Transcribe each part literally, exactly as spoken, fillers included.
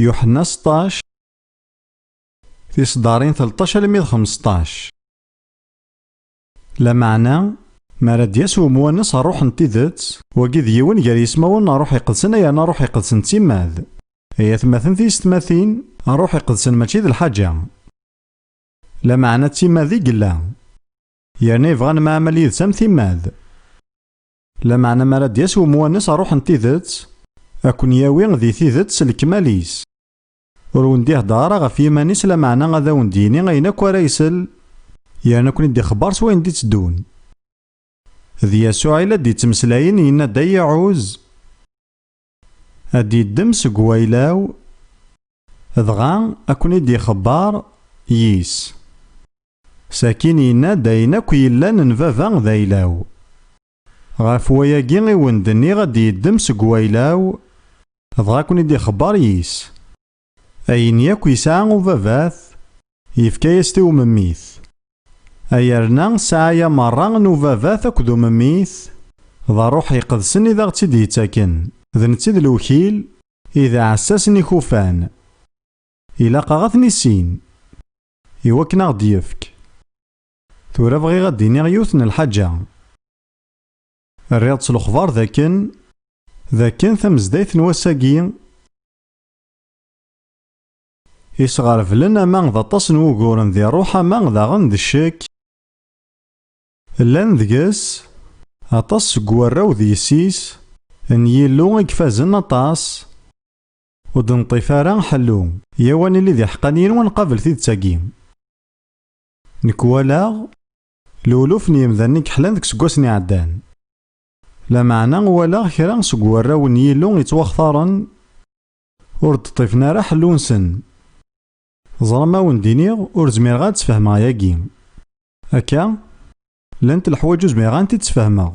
Yuḥenna seṭṭac, tiseddarin tleṭṭac almi d xmesṭac. Lameɛna, mi ara d-yas wemwanes ṛṛuḥ n tidet, wagi d yiwen gar yismawen n ṛṛuḥ iqedsen, yerna ṛṛuḥ iqedsen d timmad. Ay atmaten tiyessetmatin, ṛṛuḥ iqedsen mačči d lḥaǧa. Lameɛna d timmad i yella. Yerna yebɣa nemɛamal yid-s am timmad. Lameɛna mi ara d-yas wemwanes ṛṛuḥ n tidet, ad ken-yawi di tidet s lekmal-is. Ur wen-d-iheddeṛ ara ɣef yiman-is, lameɛna ad awen-d-yini ayen akk ara isel, yerna ad ken-id-ixebber s wayen d-itteddun. D Yasuɛ i la d-ittmeslayen, yenna-d: "Ay iɛuz, ad d-yeddem seg wayla-w, dɣa ad ken-id-ixebber yis." Sakin yenna-d ayen akk yellan n baba d ayla-w. Ɣef wayagi i wen-d-nniɣ ad d-yeddem seg wayla-w, dɣa ad ken-id-ixebber yis. Ayen yakk yesɛa ubabat, yefka-yas-t i umemmit. Ay yerna sɛaya merra n ubabat akked umemmit, d ṛṛuḥ iqedsen i d aɣ-tt-id-yettaken. D netta i d lewkil, i d aɛessas n ikufan. Ilaq-aɣ ad t-nissin, iwakken a ɣ-d-yefk. Tura bɣiɣ ad d-iniɣ yiwet n lḥaǧa. Rriɣ-d s lexbar d akken, d akken tamezdayt n wass-agi, isɣerblen ama d aṭas n wuguren di ṛṛuḥ ama daɣen d ccek, llan deg-s aṭas seg warraw d yessi-s n Yillu i ifazen aṭas, ur d-neṭṭif ara ḥellu. Yaw ad nili d iḥeqqaniyen u nqabel tidet-agi. Nekk walaɣ luluf n yemdanen i yeḥlan deg iseggasen iɛeddan. Lameɛna walaɣ kra seg warraw n Yillu yettwaxtaren ur d-ṭṭifen ara ḥellu-nsen. Ẓer ma wen-d-iniɣ, ur zmireɣ ad d-sfehmeɣ ayagi. Akka, llant leḥwayeǧ ur zmireɣ ad tent-id-sfehmeɣ.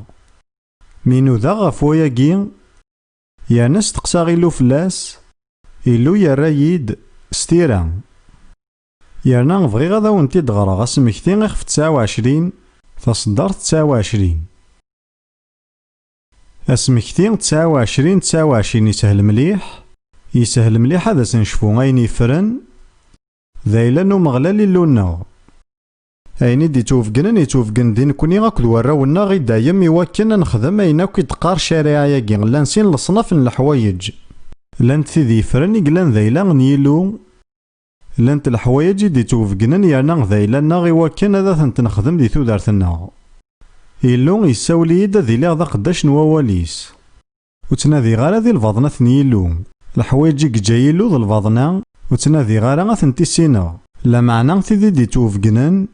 Mi nudaɣ ɣef wayagi, yerna steqsaɣ Illu fell-as, Illu yerra-yi-d s tira. Yerna bɣiɣ ad awen-t-id-ɣreɣ, asmekti ixef tesɛa u ɛecrin, taṣeddart tesɛa u ɛecrin. Asmekti tesɛa u ɛecrin, tesɛa u ɛecrin yeshel mliḥ, yeshel mliḥ ad as-necfu ayen yeffren, d ayla n Umeɣlal Illu-nneɣ. Ayen i d-ittwebgnen, ittwebgen di nekni akked warraw-nneɣ i dayem, iwakken ad nexdem ayen akk i d-teqqar ccariɛa-agi. Llan sin leṣnaf n leḥwayeǧ. Llant tid yeffren i yellan d ayla n Yillu, llant leḥwayeǧ i d-ittwebgnen yerna d ayla-nneɣ iwakken ad atent-nexdem di tudert-nneɣ. Illu yessawel-iyi-d ad iliɣ d aqeddac n wawal-is. Ur ttnadiɣ ara di lbaḍnat n Yillu. Leḥwayeǧ i yeǧǧa Yillu d lbaḍna, ur ttnadiɣ ara ad tent-issineɣ. Lameɛna tid i d-ittwebgnen,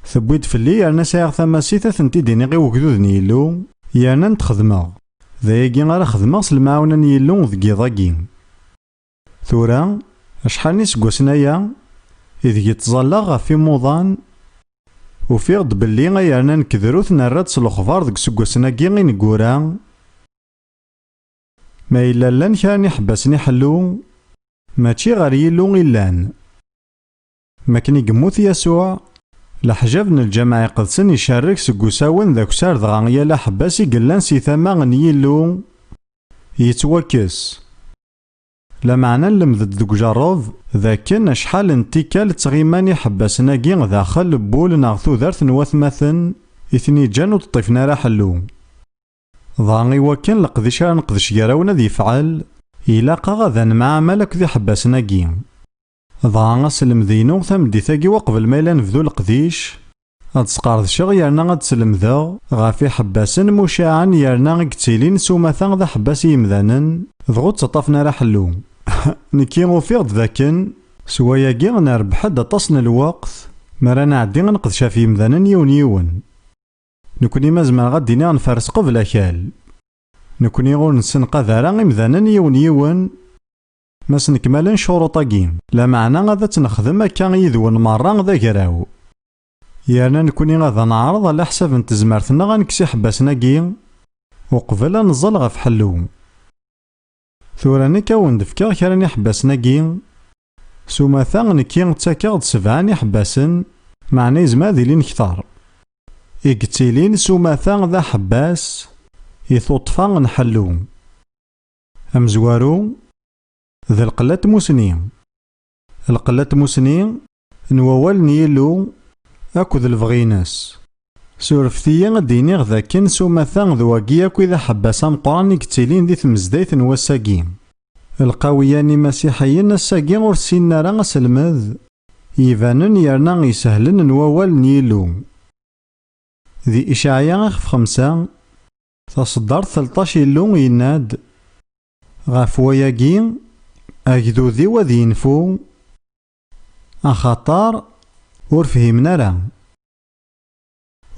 tewwi-d fell-i yerna sɛiɣ tamasit ad tent-id-iniɣ i wegdud n Yillu, yerna ad t-xedmeɣ. D ayagi ara xedmeɣ s lemɛawna n Yillu deg yiḍ-agi. Tura, acḥal n iseggasen aya, ideg i ttẓallaɣ ɣef imuḍan, ufiɣ-d belli ay yerna nekk drut nerra-d s lexbar deg iseggasen-agi ineggura, ma yella llan kra n iḥebbasen iḥellu, mačči ɣer Yillu i llan. Makken i yemmut Yasuɛ, leḥjab n Lǧameɛ Iqedsen icerreg seg usawen d akessar, dɣa yal aḥebbas i yellan si tama n Yillu yettwakkes. Lameɛna nlemmed-d deg ujerreb d akken acḥal n tikkal ttɣiman iḥebbasen-agi daxel n wul neɣ tudert n watmaten i ten-iǧǧan ur d-ṭṭifen ara ḥellu. Dɣa iwakken leqdic ara neqdec gar-awen ad yefɛel, ilaq-aɣ ad nemɛamal akked iḥebbasen-agi. Dɣa aselmed-inu tameddit-agi uqbel ma yella nebdu leqdic, ad sqerdceɣ yerna ad slemdeɣ ɣef iḥebbasen mucaɛen yerna i yettilin s umata d aḥebbas i yimdanen, dɣa ur ttaṭṭafen ara ḥellu. Nekki ufiɣ-d d akken, s wayagi nerbeḥ-d aṭas n lweqt mi ara nɛeddi ad neqdec ɣef yimdanen yiwen yiwen. Nekni ma zemreɣ ad d-iniɣ nferres qbel akal. Nekni ur nessenqad ara imdanen yiwen yiwen, ma snekmalen ccuruṭ-agi, lameɛna ad tt-nexdem akka yid-wen merra d agraw. Yerna nekni ad neɛreḍ ɛla ḥsab n tezmert-nneɣ ad nekkes iḥebbasen-agi, uqbel ad neẓẓel ɣef ḥellu. Tura nekk ad wen-d-fkeɣ kra n iḥebbasen-agi, s umata nekki ttakeɣ-d sebɛa n iḥebbasen, meɛna yezmer ad ilin kter. I yettilin s umata d aḥebbas i tuṭṭfa n ḥellu. Amezwaru, d lqella n tmusni. Lqella n tmusni n wawal n Yillu akked lebɣi-ines. Surfet-iyi ad d-iniɣ d akken s umata d wagi akk i d aḥebbas ameqqran i yettilin di tmezdayt n wass-agi. Lqawiyan imasiḥiyen ass-agi ur ssinen ara aselmed ibanen yerna isehlen n wawal n Yillu. Di Icɛaya ixef xemsa, taṣeddart tleṭṭac, Illu yenna-d: "Ɣef wayagi, agdud-iw ad yenfu, axaṭer ur fhimen ara."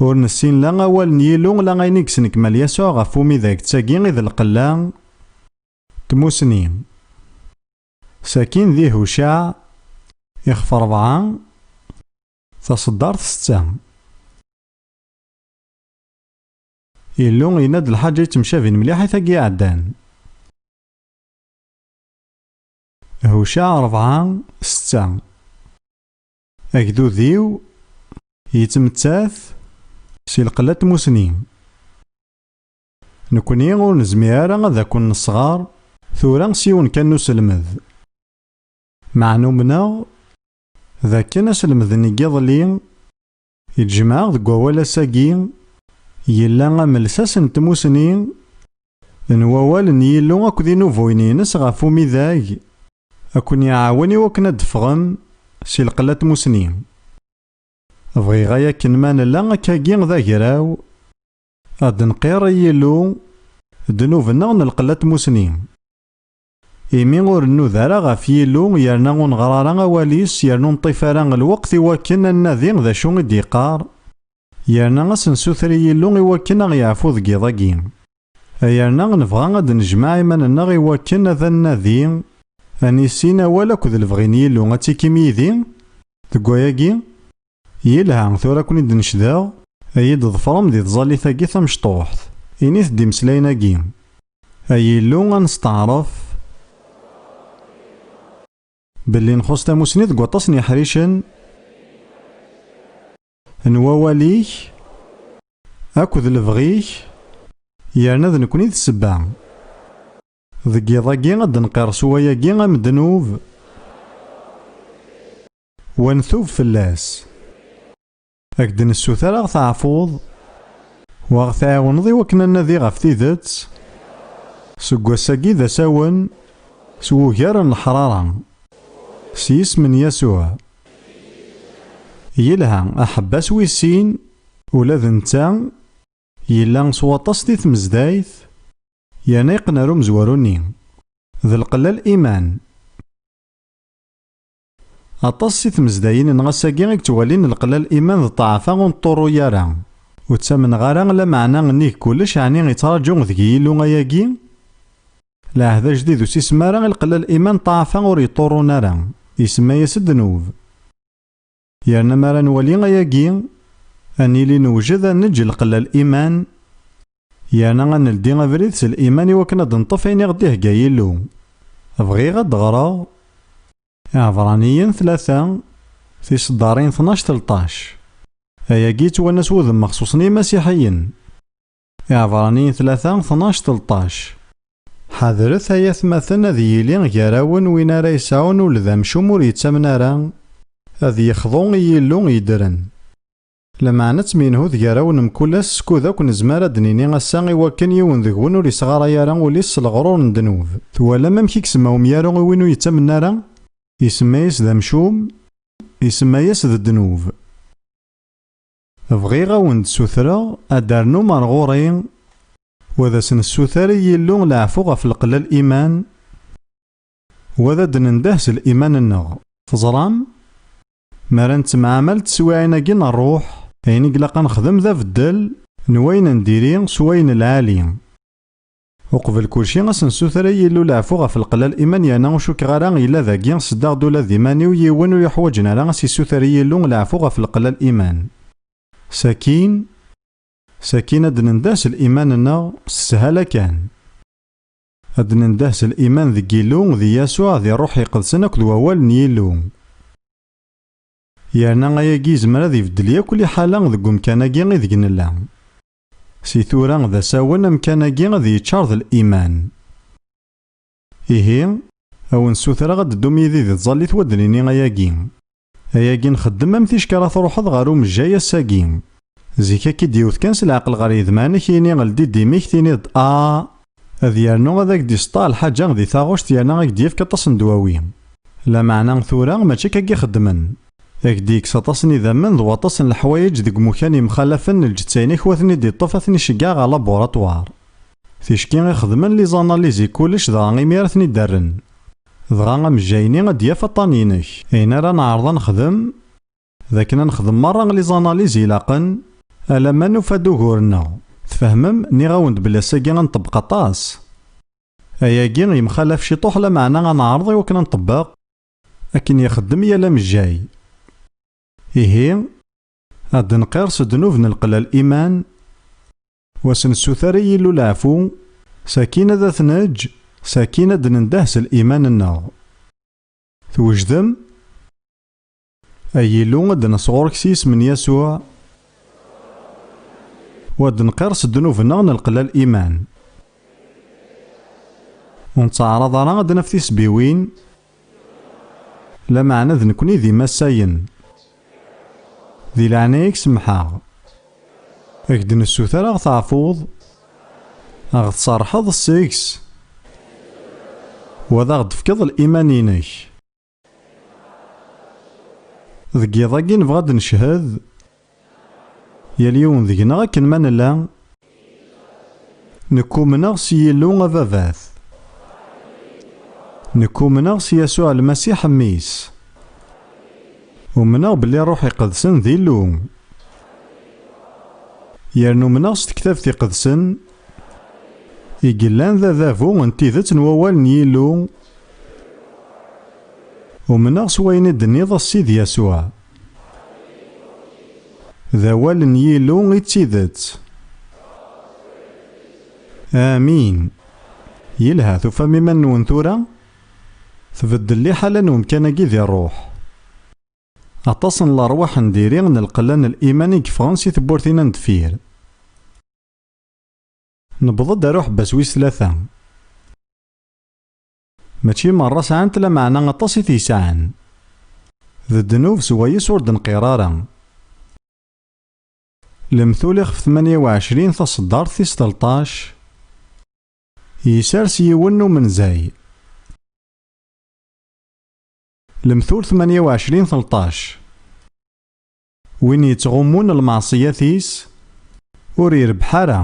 Ur nessin la awal n Yillu, la ayen i yesnekmal Yasuɛ ɣef umidag, d tagi i d lqella n tmusni. Sakin di Hucaɛ, ixef rebɛa, taṣeddart setta. Illu yenna-d lḥaǧa yettemcabin mliḥ i tagi iɛeddan. Hucaɛ rebɛa setta. Agdud-iw yettmettat si lqella n tmusni. Nekni ur nezmir ara ad akun-nesɣer tura s yiwen kan n uselmed. Meɛna umneɣ d akken aselmed-nni n yiḍelli i d-jemɛeɣ deg wawal ass-agi yella am lsas n tmusni n wawal n Yillu akked inubuyen-ines ɣef umidag, ad ken-iɛawen i wakken ad d-teffɣem si lqella n tmusni. Bɣiɣ ay akken ma nella akkagi d agraw, ad d-nqir i Yillu ddnub-nneɣ n lqella n tmusni. Imi ur nnuda ara ɣef Yillu, yerna ur neɣra ara awal-is, yerna ur neṭṭif ara lweqt i wakken ad nnadi d acu i d-yeqqar, yerna ad s-nessuter i Yillu i wakken ad ɣ-yeɛfu deg yiḍ-agi. Yerna nebɣa ad d-nejmeɛ iman-nneɣ i wakken ad nnadi, ad nissin awal akked lebɣi n Yillu. Ad tikim yid-i deg wayagi? Yelha, tura ad ken-id-necdeɣ, ad iyi-d-ḍefrem di tẓallit-agi tamecṭuḥt. Init-d imeslayen-agi: Ay Illu, ad nesteɛref belli nxuṣ tamusni deg waṭas n yeḥricen n wawal-ik akked lebɣi-k, yerna d nekni i d ssebba. Deg yiḍ-agi ad d-nqir s wayagi am ddnub, wa ntub fell-as. Ad k-d-nessuter ad ɣ-teɛfuḍ, u ad ɣ-tɛiwneḍ i wakken ad nadi ɣef tidet seg wass-agi d asawen s wugar n leḥrara. S yisem n Yasuɛ. Yelha, aḥebbas wis sin, ula d netta yella s waṭas di tmezdayt, yerna yeqqen ar umezwaru-nni. D lqella n liman. Aṭas si tmezdayin n ass-agi i yettwalin lqella n liman d ṭṭaɛfa ur neṭṭurru ara. Ur ttamneɣ ara, lameɛna nnig kullec, ɛni yettraǧu deg Yillu ayagi? Lɛehd ajdid ur s-isemma ara i lqella n liman ṭṭaɛfa ur yeṭṭurrun ara. Isemma-yas ddnub. Yerna mi ara nwali ayagi, ad nili newjed ad neǧǧ lqella n liman, yerna ad neldi abrid s liman i wakken ad neṭṭef ayen i ɣ-d-ihegga Yillu. Bɣiɣ ad d-ɣreɣ Iɛebṛaniyen tlata, tiseddarin tnac telṭac. Ayagi yettwanna s wudem mexṣuṣ n yimasiḥiyen. Iɛebṛaniyen tlata, tnac telṭac. Ḥadret ay atmaten ad yili gar-awen win ara yesɛun ul d amcum ur yettamen ara, ad yexḍu i Yillu yeddren. Lameɛna ttemyenhut gar-awen mkul ass, skud akk nezmer ad d-nini ass-a, i wakken yiwen deg-wen ur yesɣaray ara ul-is s leɣrur n ddnub. Twalam amek i isemma umyaru i win ur yettamen ara? Isemma-yas d amcum, isemma-yas d ddnub. Bɣiɣ ad wen-d-ssutreɣ ad d-ternum ar ɣur-i, u ad as-nessuter i Yillu leɛfu ɣef lqella n liman, u ad d-nendeh s liman-nneɣ. Teẓram? Mi ara nettemɛamal d teswiɛin-agi n ṛṛuḥ, ayen i ilaq ad nexdem d abeddel n wayen n diri s wayen n lɛali. Uqbel kulci, ad s-nessuter i Yillu leɛfu ɣef lqella n liman, yerna ur cukkeɣ ara yella dagi seddaɣ-d ula d iman-iw yiwen ur yuḥwaǧen ara ad s-issuter i Yillu leɛfu ɣef lqella n liman. Sakin, sakin ad d-nendeh s liman-nneɣ s sshala kan. Ad d-nendeh s liman deg Yillu, di Yasuɛ, di Ṛṛuḥ Iqedsen akked wawal n Yillu. Yerna ayagi yezmer ad ibeddel yakk liḥala deg umkan-agi ideg nella. Si tura d asawen amkan-agi ad yeččar d liman. Ihi, A wen-ssutreɣ ad d-teddum yid-i di tẓallit, wa d-nini ayagi. Ayagi nxeddem am ticki ara truḥeḍ ɣer umejjay ass-agi. Zik ad k-id-yiwet kan s leɛqel ɣer yedman-ik, yini ldi-d imi-k, tiniḍ a. Ad yernu ad ak-d-iseṭṭeɛ lḥaǧa di taɣect, yerna ad ak-d-yefk aṭas n ddwawi. Lameɛna tura mačči akka i xeddmen. Ad ak-d-yekkes aṭas n idammen d waṭas n leḥwayeǧ deg umukan yemxalafen n lǧetta-inek, u ad ten-id-iṭṭef, ad ten-iceggeɛ ɣer labuṛaṭwar. Ticki i xedmen les analyses i kullec, dɣa imir ad ten-id-rren. Dɣa amejjay-nni ad d-yaf aṭṭan-inek. Ayen ara neɛreḍ ad nexdem, d akken ad nexdem merra les analyses ilaqen, alamma nufa-d ugur-nneɣ. Tfehmem? Nniɣ-awen-d belli ass-agi ad nṭebbeq aṭas. Ayagi yemxalaf ciṭuḥ, lameɛna ad neɛreḍ i wakken ad nṭebbeq akken ixeddem yal amejjay. Ihi, ad d-nqir s ddnub n lqella liman, wa s-nessuter i Yillu leɛfu, sakin ad t-neǧǧ, sakin ad d-nendeh s liman-nneɣ. Twejdem? Ay Illu, ad d-nes ɣur-k s yisem n Yasuɛ, wa d-nqir s ddnub-nneɣ n lqella liman. Ur nettɛaraḍ ara ad d-naf tisbiwin, lameɛna d nekni d imassayen. Di leɛnaya-k semḥ-aɣ. Ad k-d-nessuter a ɣ-teɛfuḍ, a ɣ-tserrḥeḍ seg-s, wa d a ɣ-d-tefkeḍ liman-inek. Deg yiḍ-agi nebɣa ad d-neched, yal yiwen deg-neɣ akken ma nella, nekk umneɣ s Yillu Ababat. Nekk umneɣ s Yasuɛ Lmasiḥ Mmi-s. Umneɣ belli Ṛṛuḥ Iqedsen d Illu. Yernu umneɣ s Tektabt Iqedsen, i yellan d adabu n tidet n wawal n Yillu. Umneɣ s wayen i d-tenniḍ a Ssid Yasuɛ. D awal n Yillu i d tidet. Amin. Yelha, tufam iman-nwen tura? Tbeddel liḥala n umkan-agi di ṛṛuḥ. Aṭas n lerwaḥ n diri n lqella n liman i yeffɣen si tewwurt-inna n deffir. Newweḍ-d ar uḥebbas wis tlata. Mačči merra sɛant, lameɛna aṭas i t-yesɛan. D ddnub swayes ur d-nqir ara. Lemtul ixef tmanya u ɛecrin, taṣeddart tis telṭac. Yesers yiwen n umenzay. Lemtul tmanya u ɛecrin, telṭac. Win yettɣummun lmeɛṣiyat-is, ur irebbeḥ ara.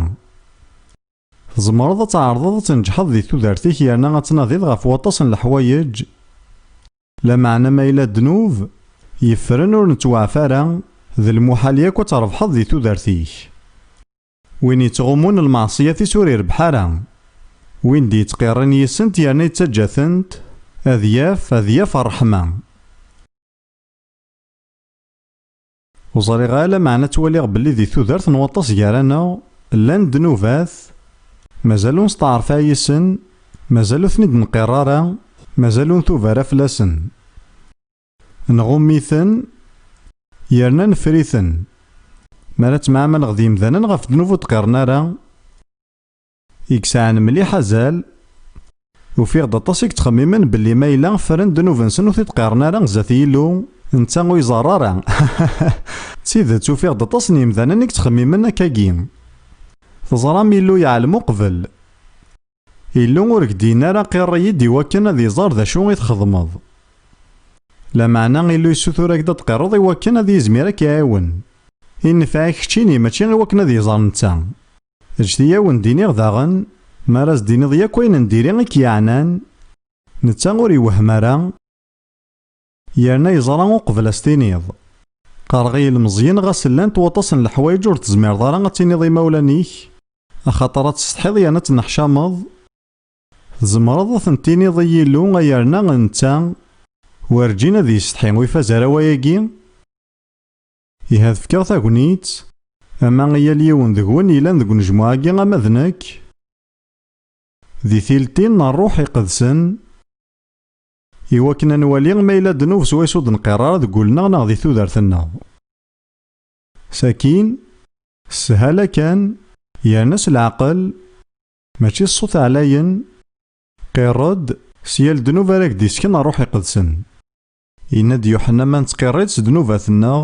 Tzemreḍ ad tɛerḍeḍ ad tneǧḥeḍ di tudert-ik, yerna ad tnadiḍ ɣef waṭas n leḥwayeǧ. Lameɛna ma yella ddnub yeffren ur nettwaɛef ara, d lmuḥal yakk ad trebḥeḍ di tudert-ik. Win yettɣummun lmeɛṣiyat-is ur irebbeḥ ara. Win d-yettqirrin yis-sent yerna yettaǧǧa-tent, ad yaf, ad yaf ṛṛeḥma. Ur ẓriɣ ara, lameɛna ttwaliɣ belli di tudert n waṭas gar-aneɣ llan ddnubat, mazal ur nesteɛṛef ara yis-sen, mazal ur ten-id-nqir ara, mazal ur ntuba ara fell-asen. Nɣumm-iten, yerna neffer-iten. Mi ara ttemɛamaleɣ d yemdanen ɣef ddnub ur d-qqiren ara, i yesɛan mliḥ azal, ufiɣ-d aṭas i yettxemmimen belli ma yella ffren ddnub-nsen ur t-id-qqiren ara zdat Yillu, netta ur iẓerr ara. D tidet, ufiɣ-d aṭas n yemdanen i yettxemmimen akkagi. Teẓram, Illu yeɛlem uqbel. Illu ur k-d-yenni ara qirr-iyi-d iwakken ad iẓer d acu i txedmeḍ. Lameɛna Illu yessutur-ak-d ad d-tqirreḍ iwakken ad yizmir ad k-iɛiwen. I nnfeɛ-ik keččini, mačči iwakken ad iẓer netta. Ǧǧet-iyi ad wen-d-iniɣ daɣen, mi ara as-d-tiniḍ yakk ayen n diri i k-yeɛnan, netta ur iwehhem ara, yerna yeẓra uqbel a s-tiniḍ. Qqareɣ i yilmeẓyen, ɣas llant waṭas n leḥwayeǧ ur tezmireḍ ara ad tiniḍ i imawlan-ik, axaṭer ad tsetḥiḍ yerna ad tenneḥcameḍ, tzemreḍ ad ten-tiniḍ i Yillu, ay yerna netta werǧin ad yessetḥi. Ur ifaz ara wayagi? Ihi ad fkeɣ tagnit, ama i yal yiwen deg-wen yellan deg unejmuɛ-agi ama d nekk, di tiltin n Ṛṛuḥ Iqedsen, iwakken ad nwali ma yella ddnub swayes ur d-nqir ara deg wul-nneɣ neɣ di tudert-nneɣ. Sakin, s sshala kan, yerna s leɛqel, mačči s ṣṣut ɛlayen, qirr-d, s yal ddnub ara k-d-isken Ṛṛuḥ Iqedsen. Yenna-d Yuḥenna ma nettqirriḍ s ddnubat-nneɣ,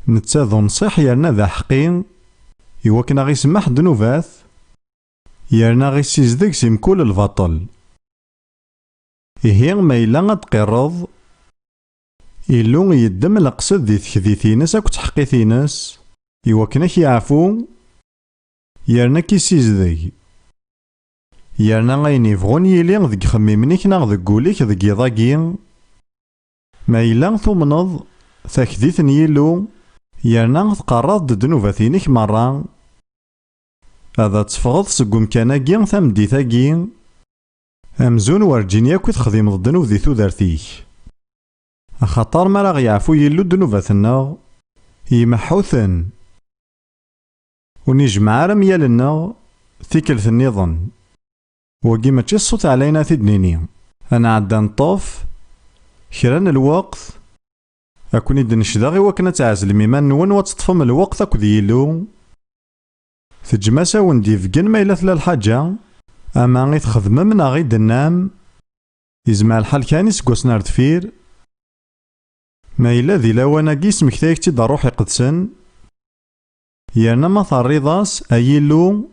netta d unṣiḥ yerna d aḥeqqi, iwakken a ɣ-isemmeḥ ddnubat, yerna a ɣ-issizdeg si mkul lbaṭel. Ihi, ma yella ad d-tqirreḍ, Illu yeddem leqsed di tekdit-ines akked tḥeqqit-ines, iwakken a k-yeɛfu, yerna a k-issizdeg. Yerna ayen yebɣun yili deg ixemmimen-ik neɣ deg wul-ik deg yiḍ-agi, ma yella tumneḍ takdit n Yillu, yerna tqerreḍ-d ddnubat-inek merra, ad teffɣeḍ seg umkan-agi tameddit-agi, amzun werǧin yakk i texdimeḍ ddnub di tudert-ik. Axaṭer mi ara ɣ-yeɛfu Yillu ddnubat-nneɣ, imeḥḥu-ten. Ur nejmeɛ ara myal-nneɣ tikkelt nniḍen. Wagi mačči ṣṣut ɛlayen ad t-id-nini. Ad nɛeddi ad neṭṭef kra n lweqt, ad ken-id-necdeɣ iwakken ad tɛezlem iman-nwen u ad teṭṭfem lweqt akked Yillu. Teǧǧem-as ad wen-d-ibeggen ma yella tella lḥaǧa, ama i txedmem neɣ i d-tennam, yezmer lḥal kan iseggasen ar deffir. Ma yella di lawan-agi, yesmektay-ak-tt-id Ṛṛuḥ Iqedsen, yerna ma terriḍ-as, ay Illu,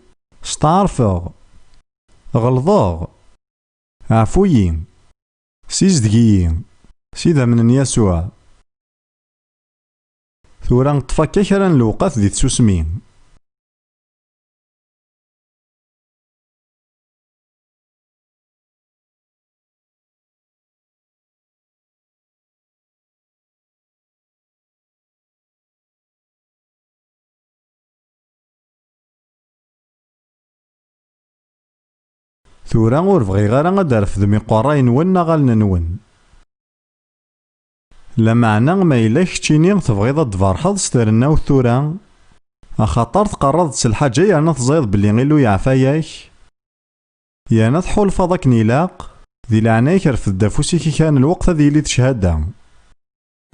steɛṛfeɣ, ɣelḍeɣ, ɛfu-yi, sizdeg-iyi, s idammen n Yasuɛ. Tura ṭṭef akka kra n lewqat di tsusmi. Tura ur bɣiɣ ara ad d-refdem iqerray-nwen neɣ allen-nwen. Lameɛna ma yella keččini tebɣiḍ ad d-tberḥeḍ s trennawt tura, axaṭer tqerraḍ-d s lḥaǧa yerna teẓriḍ belli Illu yeɛfa-yak, yerna tḥulfaḍ akken ilaq, di leɛnaya-k rfed-d afus-ik i kra n lweqt ad yili d cchada.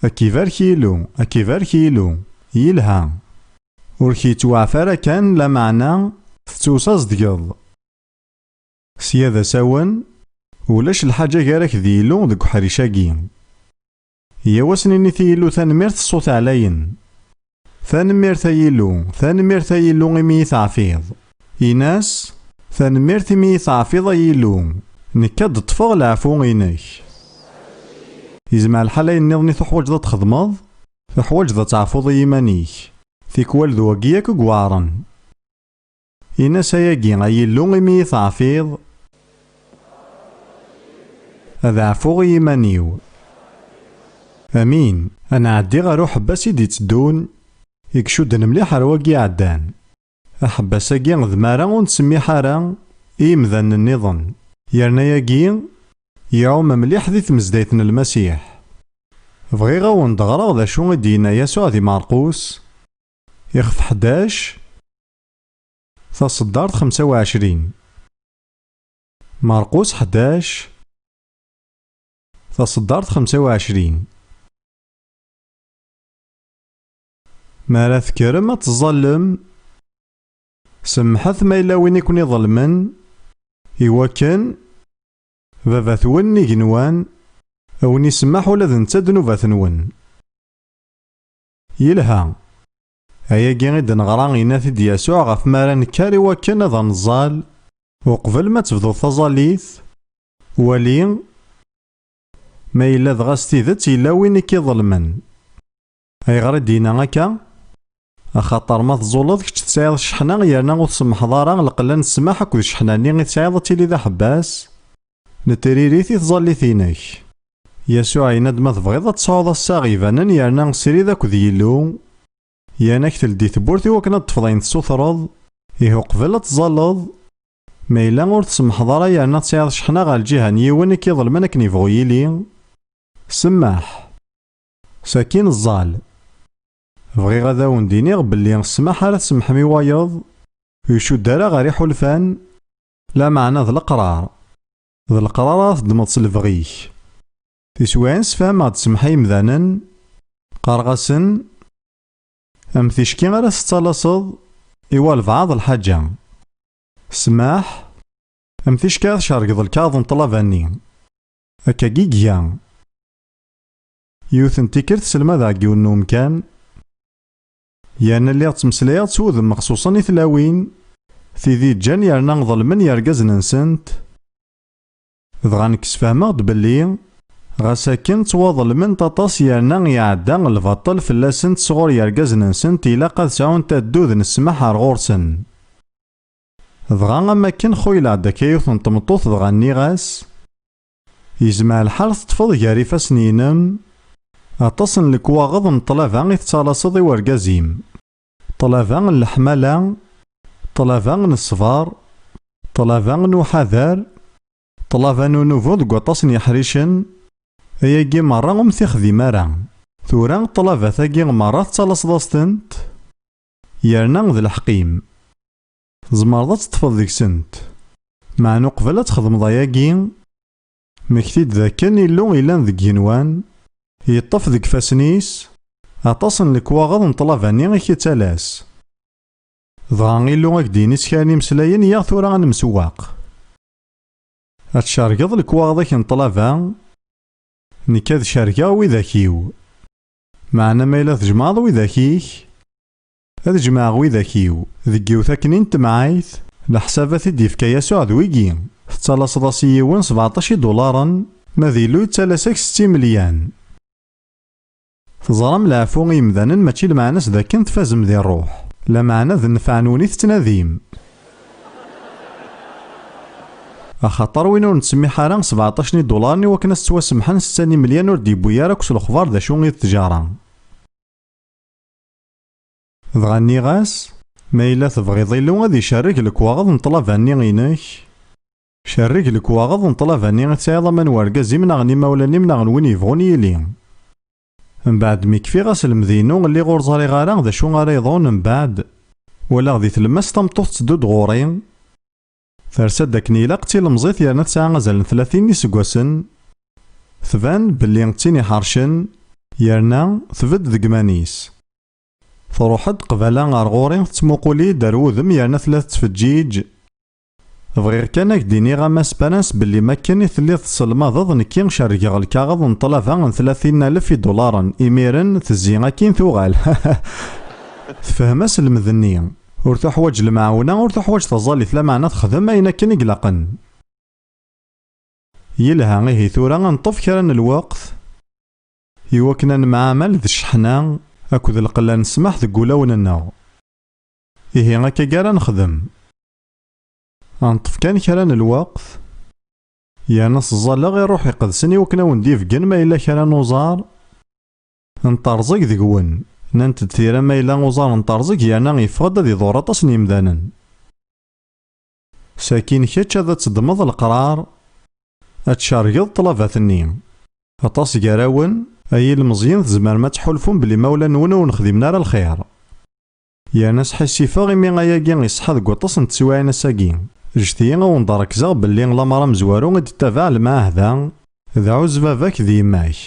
Ad k-ibarek Illu, ad k-ibarek Illu, yelha. Ur k-yettwaɛfa ara kan, lameɛna tettewsaẓedgeḍ. Sya d asawen, ulac lḥaǧa gar-ak d Yillu deg uḥric-agi. Yyaw ad s-ninit i Yillu tanemmirt s ṣṣut ɛlayen. Tanemmirt ay Illu, tanemmirt ay Illu imi i teɛfiḍ. Ini-as, tanemmirt imi i teɛfiḍ ay Illu, nekk ad d-ṭṭfeɣ leɛfu-inek. Yezmer lḥal ayen nniḍen i tuḥwaǧeḍ ad txedmeḍ, tuḥwaǧeḍ ad teɛfuḍ i yiman-ik. Tikwal d wagi yakk i iweɛren. Ini-as ayagi, ay Illu, imi i teɛfiḍ, ad ɛfuɣ i yiman-iw. Amin. Ad nɛeddi ɣer uḥebbas i d-itteddun, i icudden mliḥ ar wagi iɛeddan. Aḥebbas-agi d mi ara ur nettsemmiḥ ara i yimdanen nniḍen. Yerna ayagi iɛum mliḥ di tmezdayt n Lmasiḥ. Bɣiɣ ad wen-d-ɣreɣ d acu i d-yenna Yasuɛ di Marqus, ixef ḥdac, taṣeddart xemsa u ɛecrin. Marqus ḥdac, taṣeddart xemsa u ɛecrin. Mi ara tekkrem ad teẓẓallem, semmḥet ma yella win i ken-iḍelmen, iwakken Baba-twen n igenwan a wen-isemmeḥ ula d netta ddnubat-nwen. Yelha. Ayagi i d-neɣra, yenna-t-id Yasuɛ ɣef mi ara nekker iwakken ad neẓẓal. Uqbel ma tebduḍ taẓallit, wali ma yella dɣa s tidet yella win i k-iḍelmen. Ayɣer i d-yenna akka? Axaṭer ma teẓẓulleḍ kečč tesɛiḍ cceḥna yerna ur tsemmḥeḍ ara, lqella n ssmaḥ akked cceḥna-nni i tesɛiḍ ad tili d aḥebbas n tririt i tẓallit-inek. Yasuɛ yenna-d ma tebɣiḍ ad tesɛuḍ assaɣ ibanen yerna srid akked Yillu, yerna ad k-teldi tewwurt iwakken ad teṭṭfeḍ ayen tessutreḍ, ihi uqbel ad tẓalleḍ, ma yella ur tsemmḥeḍ ara yerna tesɛiḍ cceḥna ɣer lǧiha n yiwen i k-iḍelmen akken yebɣu yili, semmeḥ. Sakin ẓẓal. Bɣiɣ ad awen-d-iniɣ belli ssmaḥ ara tsemmḥem i wayeḍ, ur icudd ara ɣer iḥulfan, lameɛna d leqrar. D leqrar ara teddmeḍ s lebɣi-k. Tiswiɛin sfehmeɣ-d semmeḥ i yimdanen, qqareɣ-asen, am ticki ara tettalaseḍ i walbeɛḍ lḥaǧa. Smaḥ, Am ticki ara tcergeḍ lkaɣeḍ n ṭṭlaba-nni. Akkagi i iga. Yiwet n tikkelt selmadeɣ deg yiwen n umkan, yerna lliɣ ttmeslayeɣ s wudem mexṣuṣen i tlawin, tid i ǧǧan yerna ḍelmen yergazen-nsent. Dɣa nekk sfehmeɣ-d belli, ɣas akken ttwaḍelment aṭas yerna iɛedda lbaṭel fell-asent sɣur yergazen-nsent, ilaq ad sɛunt addud n ssmaḥ ar ɣur-sen. Dɣa am akken xuyleɣ-d akka yiwet n tmeṭṭut, dɣa nniɣ-as: "Yezmer lḥal teṭṭfeḍ gar ifassen-inem aṭas n lekwaɣeḍ n ṭṭlaba i tettalaseḍ i wergaz-im. Ṭṭlaba n leḥmala, ṭṭlaba n ṣṣber, ṭṭlaba n uḥader, ṭṭlaba n unubu deg waṭas n yeḥricen, ayagi merra ur m-t-ixdim ara. Tura ṭṭlabat-agi merra tettalaseḍ-as-tent, yerna d lḥeqq-im. Tzemreḍ ad teṭṭfeḍ deg-sent. Meɛna uqbel ad txedmeḍ ayagi, mmekti-d d akken Illu yellan deg igenwan, yeṭṭef deg ifassen-is aṭas n lekwaɣeḍ n ṭṭlaba-nni i k-ittalas. Dɣa Illu ad k-d-yini s kra n imeslayen, yaɣ tura ad nemsewwaq. Ad tcergeḍ lekwaɣeḍ-ik n ṭṭlaba, nekk ad cergeɣ widak-iw. Meɛna ma yella tjemɛeḍ widak-ik, ad jemɛeɣ widak-iw." Deg yiwet akken n temɛayt, leḥsabat i d-yefka Yasuɛ d wigi: tettalaseḍ-as i yiwen sbeɛṭac idularen, ma d Illu yettalas-ak setta imelyan. Teẓram, leɛfu i yemdanen mačči lmeɛna-s d akken tfazem di ṛṛuḥ, lameɛna d nnfeɛ-nwen i tettnadim. Axaṭer win ur nettsemmiḥ ara sbeɛṭac n idularen i wakken ad s-ttwasemḥen setta n imelyan ur d-yewwi ara akk s lexbar d acu i d ttjara. Dɣa nniɣ-as: "Ma yella tebɣiḍ Illu ad icerreg lekwaɣeḍ n ṭṭlaba-nni-inek, cerreg lekwaɣeḍ n ṭṭlaba-nni i tesɛiḍ ama n wergaz-im neɣ n imawlan-im neɣ n win yebɣun yili. Mbeɛd mi kfiɣ aselmed-inu, lliɣ ur ẓriɣ ara d acu ara yeḍrun mbeɛd. Walaɣ di tlemmast tameṭṭut tetteddu-d ɣur-i, tersa-d akken ilaq d tilemẓit yerna tesɛa azal n tlatin n yiseggasen. Tban belli d tin iḥercen, yerna tbedd deg iman-is. Truḥ-d qbala ar ɣur-i, tettmuqul-iyi-d ar wudem yerna tella tettfeǧǧiǧ. Bɣiɣ kan ad k-d-iniɣ a Mass Perens belli makken i telliḍ tesselmadeḍ, nekki cerrgeɣ lkaɣeḍ n ṭṭlaba n tlatin alef idularen, imiren tezzi akkin tuɣal." Tefhem aselmed-nni. Ur tuḥwaǧ lemɛawna, ur tuḥwaǧ taẓallit, lameɛna texdem ayen akken i ilaqen. Yelha, ihi tura ad neṭṭef kra n lweqt i wakken ad nemɛamal d cceḥna akked lqella n ssmaḥ deg wulawen-nneɣ. Ihi akka ara nexdem. Ad neṭṭef kan kra n lweqt, yerna sẓaleɣ i Ṛṛuḥ Iqedsen i wakken ad wen-d-ibeggen ma yella kra n uẓar n terẓeg deg-wen. Nnant-d tira ma yella uẓar n terẓeg yerna yeffeɣ-d ad iḍur aṭas n yemdanen. Sakin kečč ad teddmeḍ leqrar, ad tcergeḍ ṭṭlabat-nni. Aṭas gar-awen, ay ilmeẓyen, tzemrem ad tḥulfum belli imawlan-nwen ur nexdimen ara lxir. Yerna sḥissifeɣ imi ayagi iṣeḥḥa deg waṭas n teswiɛin ass-agi. Ǧǧet-iyi ad wen-d-rekzeɣ belli lameṛ amezwaru i d-tettabaɛ lemɛahda, dɛu s baba-k d yemma-k.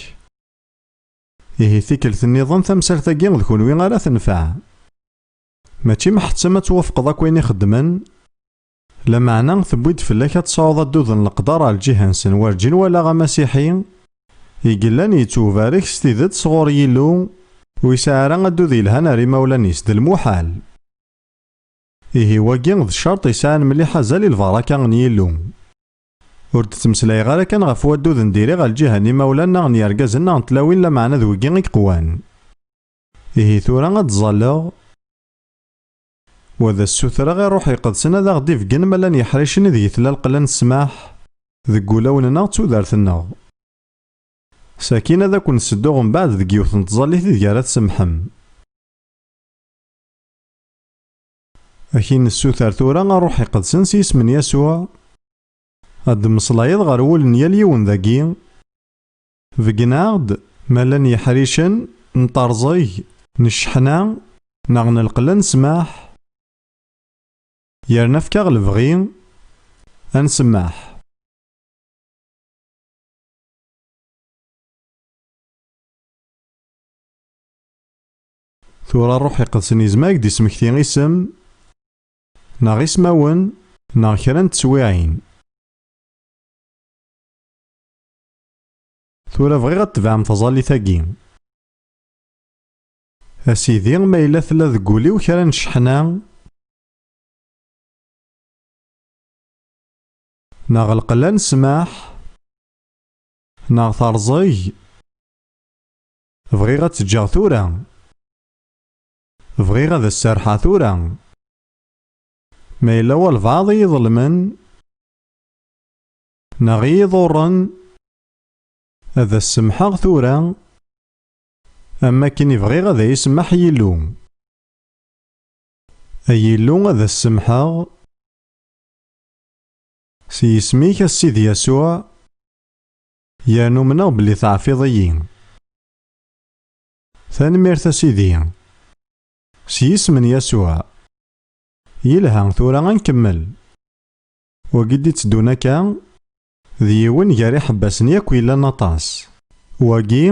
Ihi tikkelt nniḍen tamsalt-agi d kunwi ara tenfeɛ. Mačči meḥttem ad twafqeḍ akk ayen i xeddmen, lameɛna tewwi-d fell-ak ad tesɛuḍ addud n leqder ar lǧiha-nsen. Werǧin walaɣ amasiḥi i yellan yettubarek s tidet sɣur Yillu, ur yesɛi ara addud yelhan ar imawlan-is, d lmuḥal. Ihi wagi d ccerṭ yesɛan mliḥ azal i lbaraka n Yillu. Ur d-ttmeslayeɣ ara kan ɣef waddud n diri ɣer lǧiha n imawlan neɣ n yergazen neɣ n tlawin, lameɛna d wigi i yeqwan. Ihi tura ad d-ẓalleɣ, wa d as-ssutreɣ i Ṛṛuḥ Iqedsen ad aɣ-d-ibeggen ma llan yeḥricen ideg tella lqella n ssmaḥ deg wulawen-nneɣ d tudert-nneɣ. Sakin ad ken-ssedduɣ mbeɛd deg yiwet n tẓallit ideg ara tsemḥem. Ad k-in-nessuter tura a Ṛṛuḥ Iqedsen s yisem n Yasuɛ, ad d-temmeslayeḍ ɣer wul n yal yiwen dagi. Beggen-aɣ-d ma llan yeḥricen n terẓeg, n cceḥna, neɣ n lqella n ssmaḥ. Yerna efk-aɣ lebɣi ad nsemmeḥ. Tura Ṛṛuḥ Iqedsen yezmer ad k-d-ismekti isem, neɣ ismawen, neɣ kra n teswiɛin. Tura bɣiɣ ad tebɛem taẓallit-agi. A Sidi, ma yella tella deg wul-iw kra n cceḥna, neɣ lqella n ssmaḥ, neɣ terẓeg, bɣiɣ ad tt-ǧǧeɣ tura. Bɣiɣ ad as-serḥeɣ tura. Ma yella walbeɛḍ i yi-iḍelmen, neɣ i yi-iḍurren, ad as-semḥeɣ tura, am wakken i bɣiɣ ad iyi-semmeḥ Yillu. Ay Illu, ad as-semḥeɣ s yisem-ik, a Sidi Yasuɛ, yernu umneɣ belli teɛfiḍ-iyi. Tanemmirt a Sidi. S yisem n Yasuɛ. Yelha, tura ad nkemmel. Wagi d-itteddun akka, d yiwen gar iḥebbasen yakk yellan aṭas. Wagi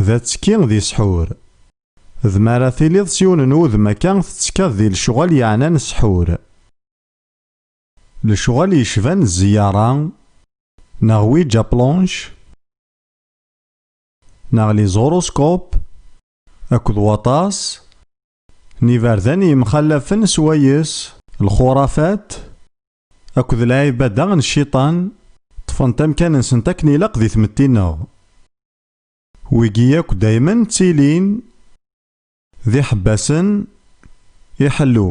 d attekki di sḥur. D mi ara tiliḍ s yiwen n wudem akka tettekkaḍ di lecɣal yeɛnan sḥur. Lecɣal yecban zziyaṛa, neɣ Ouija planche, neɣ les horoscopes, akked waṭas n iberdan yemxallafen swayes lxurafat akked lɛibada n cciṭan, ṭṭfent amkan-nsent akken ilaq di tmetti-nneɣ. Wigi yakk daymen ttilin d iḥebbasen iḥellu.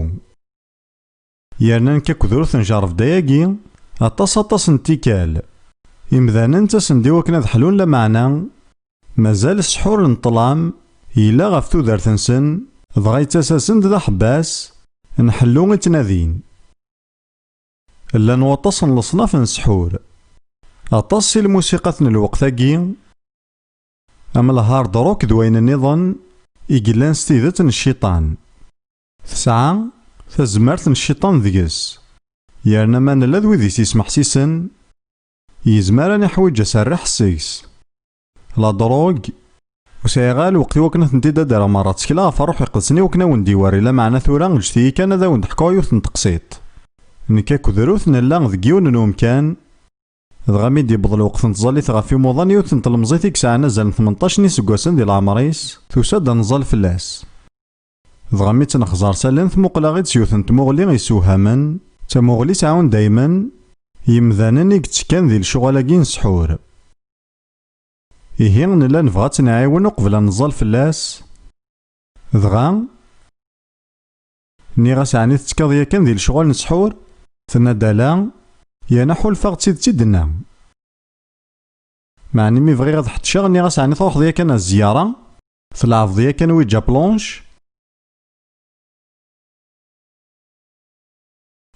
Yerna nekk akked ur ten-jerrbeɣ ayagi aṭas, aṭas n tikkal. Imdanen ttasen-d i wakken ad ḥlun, lameɛna mazal ssḥur n ṭṭlam yella ɣef tudert-nsen, dɣa yettas-asen-d d aḥebbas n ḥellu i ttnadin. Llan waṭas n leṣnaf n ssḥur. Aṭas si lmusiqat n lweqt-agi, am lhard rock d wayen nniḍen, i yellan s tidet n cciṭan. Tesɛa tazmert n cciṭan deg-s, yerna ma nella d wid i s-yesmeḥsisen, yezmer ad niḥwiǧ aserreḥ seg-s. La drogue, ur sɛiɣ ara lweqt i wakken ad tent-id-adreɣ merra. Ttekleɣ ɣef Ṛṛuḥ Iqedsen i wakken ad wen-d-iwerri, lameɛna tura ǧǧet-iyi kan ad awen-d-ḥkuɣ yiwet n teqsiṭ. Nekk akked Ruth nella deg yiwen n umkan, dɣa mi d-yewweḍ lweqt n tẓallit ɣef imuḍan, yiwet n tlemẓit i yesɛan azal n tmenṭac n yiseggasen di leɛmer-is, tusa-d ad nẓal fell-as. Dɣa mi tt-nexẓer s allen, tmuqel-aɣ-id s yiwet n tmuɣli yessewhamen, d tamuɣli sɛun daymen yimdanen i yettekkan di lecɣal-agi n ssḥur. Ihi, nella nebɣa ad tt-nɛiwen uqbel ad nẓal fell-as. Dɣa, nniɣ-as: "Ɛni tettekkaḍ yakan di lecɣal n ssḥur?" Tenna-d: "Ala, yerna ḥulfaɣ d tidet i d-tenna. Meɛna mi bɣiɣ ad ḥettceɣ, nniɣ-as: 'Ɛni truḥeḍ yakan ar zzyara? Tleɛbeḍ yakan Ouija planche?'"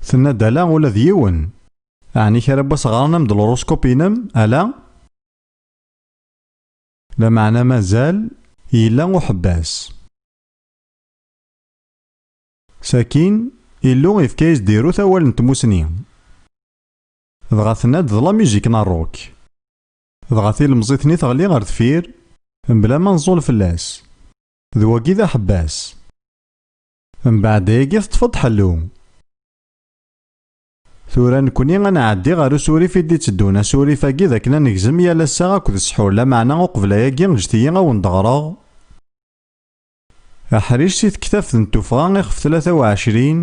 Tenna-d: "Ala, ula d yiwen. Ɛni kra n wass ɣran-am-d l'horoscope-inem? Ala?" Lameɛna mazal yella uḥebbas. Sakin, Illu yefka-yas-d i Ruth awal n tmusni. Dɣa tenna-d: "D la musique n rock." Dɣa tilemẓit-nni teɣli ɣer deffir, mebla ma nẓul fell-as. D wagi d aḥebbas. Mbeɛd ayagi teṭṭef-d ḥellu. Tura nekni ad nɛeddi ɣer usurif i d-itteddun. Asurif-agi d akken ad negzem yal assaɣ akked ssḥur, lameɛna uqbel ayagi ǧǧet-iyi ad wen-d-ɣreɣ aḥric si tektabt n tuffɣa ixef tlata u ɛecrin.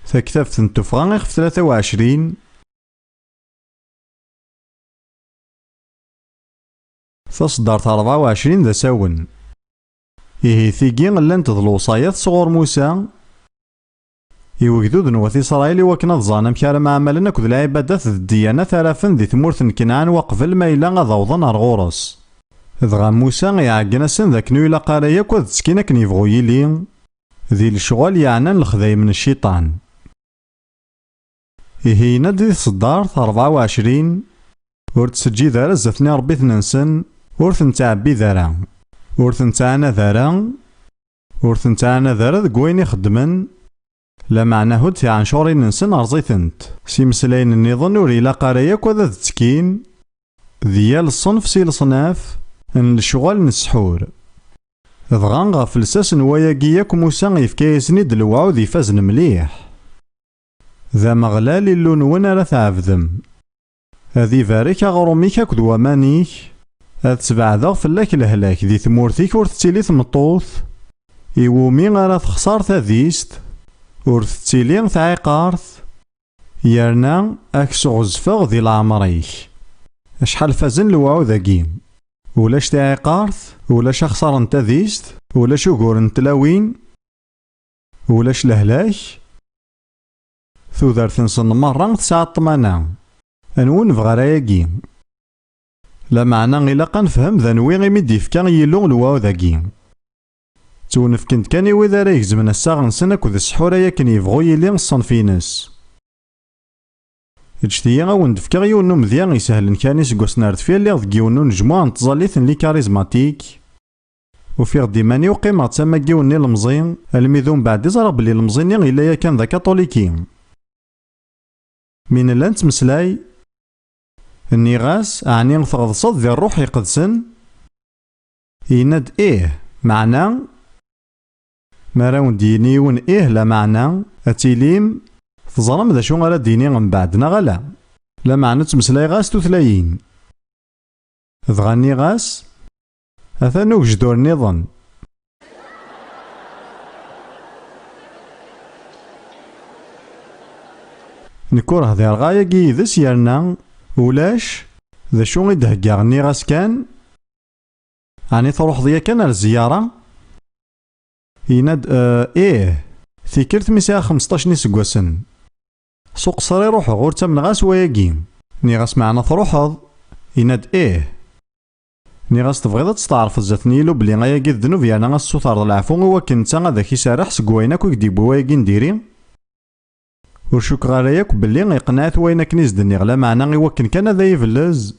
Taktabt n tuffɣa ixef tlata u ɛecrin. Taṣeddart rebɛa u ɛecrin d asawen. Ihi tigi llant d lewṣayat sɣur Musa i wegdud n wat Isṛayil i wakken ad ẓren amek ara mɛamalen akked lɛibadat d ddyanat ara afen di tmurt n Kenɛan waqbel ma yella ad awḍen ar ɣur-s. Dɣa Musa iɛeggen-asen d akken ur ilaq ara yakk ad ttekkin akken yebɣu yili di lecɣal yeɛnan lexdayem n cciṭan. Ihi yenna-d di tṣeddart rebɛa u ɛecrin: "Ur ttseǧǧid ara zdat n iṛebbiten-nsen, ur ten-ttɛebbid ara, ur ten-ttɛanad ara, ur ten-ttɛanad ara deg wayen i xeddmen, lameɛna hudd tiɛencurin-nsen, erẓ-itent." S imeslayen nniḍen ur ilaq ara yakk ad ad ttekkin di yal ṣṣenf si leṣnaf n lecɣal n ssḥur. Dɣa ɣef lsas n wayagi yakk Musa yefka-yasen-id lewɛud ifazen mliḥ: "D Ameɣlal Illu-nwen ara tɛebdem." Ad ibarek aɣrum-ik akked waman-ik. Ad sbeɛdeɣ fell-ak lehlak di tmurt-ik, ur tettili tmeṭṭut iwumi ara texṣer tadist, ur tettili tɛiqert, yerna ad k-sɣezfeɣ di leɛmer-ik. Acḥal fazen lewɛud-agi! Ulac taɛiqert, ulac axṣar n tadist, ulac ugur n tlawin, ulac lehlak. Tudert-nsen merra tesɛa ṭṭmana. Anwa ur nebɣi ara ayagi? Lameɛna ilaq ad nefhem d anwi imi d-yefka Yillu lewɛud-agi. Ttwnefken-d kan i wid ara igezmen assaɣ-nsen akked ssḥur ay akken yebɣu yili ṣṣenf-ines. Ǧǧet-iyi ad wen-d-fkeɣ yiwen n umedya isehlen kan iseggasen ar deffir, lliɣ deg yiwen n unejmuɛ n tẓallit n les charismatiques. Ufiɣ-d iman-iw qqimeɣ d tama n yiwen n ilemẓi, almi d umbeɛd i ẓriɣ belli ilemẓi-nni yella yakan d akatuliki. Mi nella nettmeslay, nniɣ-as, ɛni tɣeḍseḍ di Ṛṛuḥ Iqedsen? Yenna-d, ih, meɛna, mi ara wen-d-yini yiwen ih, lameɛna, ad tilim teẓram d acu ara d-yini mbeɛd, neɣ ala? Lameɛna ttmeslayeɣ-as tutlayin. Dɣa nniɣ-as, atan ugejdur nniḍen. Nekk ur hdireɣ ayagi yid-s, yerna ulac d acu i d-heggaɣ. Nniɣ-as kan, ɛni truḥeḍ yakan ar zzyara? Yenna-d, eh, ih, tikkelt mi sɛiɣ xmesṭac n iseggasen. S uqeṣṣer i ruḥeɣ, ur ttamneɣ ara s wayagi. Nniɣ-as, meɛna truḥeḍ? Yenna-d, ih. Nniɣ-as, tebɣiḍ ad testeɛrfeḍ zdat n Yillu belli ayagi d ddnub, yerna ad tessutreḍ leɛfu i wakken netta ad ak-iserreḥ seg wayen akk i k-d-yewwi wayagi n diri? Ur cukkeɣ ara yakk belli iqenneɛ-it wayen akken i s-d-nniɣ, lameɛna i wakken kan ad ay-ibellez.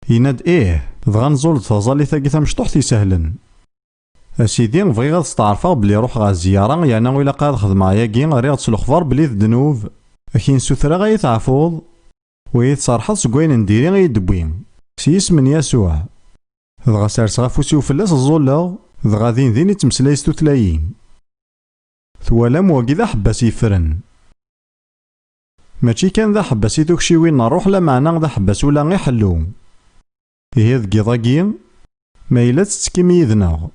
Yenna-d, ih, dɣa nẓul-d taẓallit-agi tamecṭuḥt isehlen. A Sidi, bɣiɣ ad steɛrfeɣ belli ruḥeɣ ɣer zzyara, yerna ur ilaq ara ad xedmeɣ ayagi, rriɣ-d s lexbar belli d ddnub. Ad k-in-sutreɣ ad iyi-tɛefuḍ, u ad iyi-tserḥeḍ seg wayen n diri i yi-d-tewwi. S yisem n Yasuɛ. Dɣa serseɣ afus-iw fell-as, ẓẓulleɣ, dɣa din din ittmeslay s tutlayin. Twalam, wagi d aḥebbas yeffren. Mačči kan d aḥebbas i tukciwin n ṛṛuḥ, lameɛna d aḥebbas ula i ḥellu. Ihi deg yiḍ-agi, ma yella tettekkim yid-neɣ.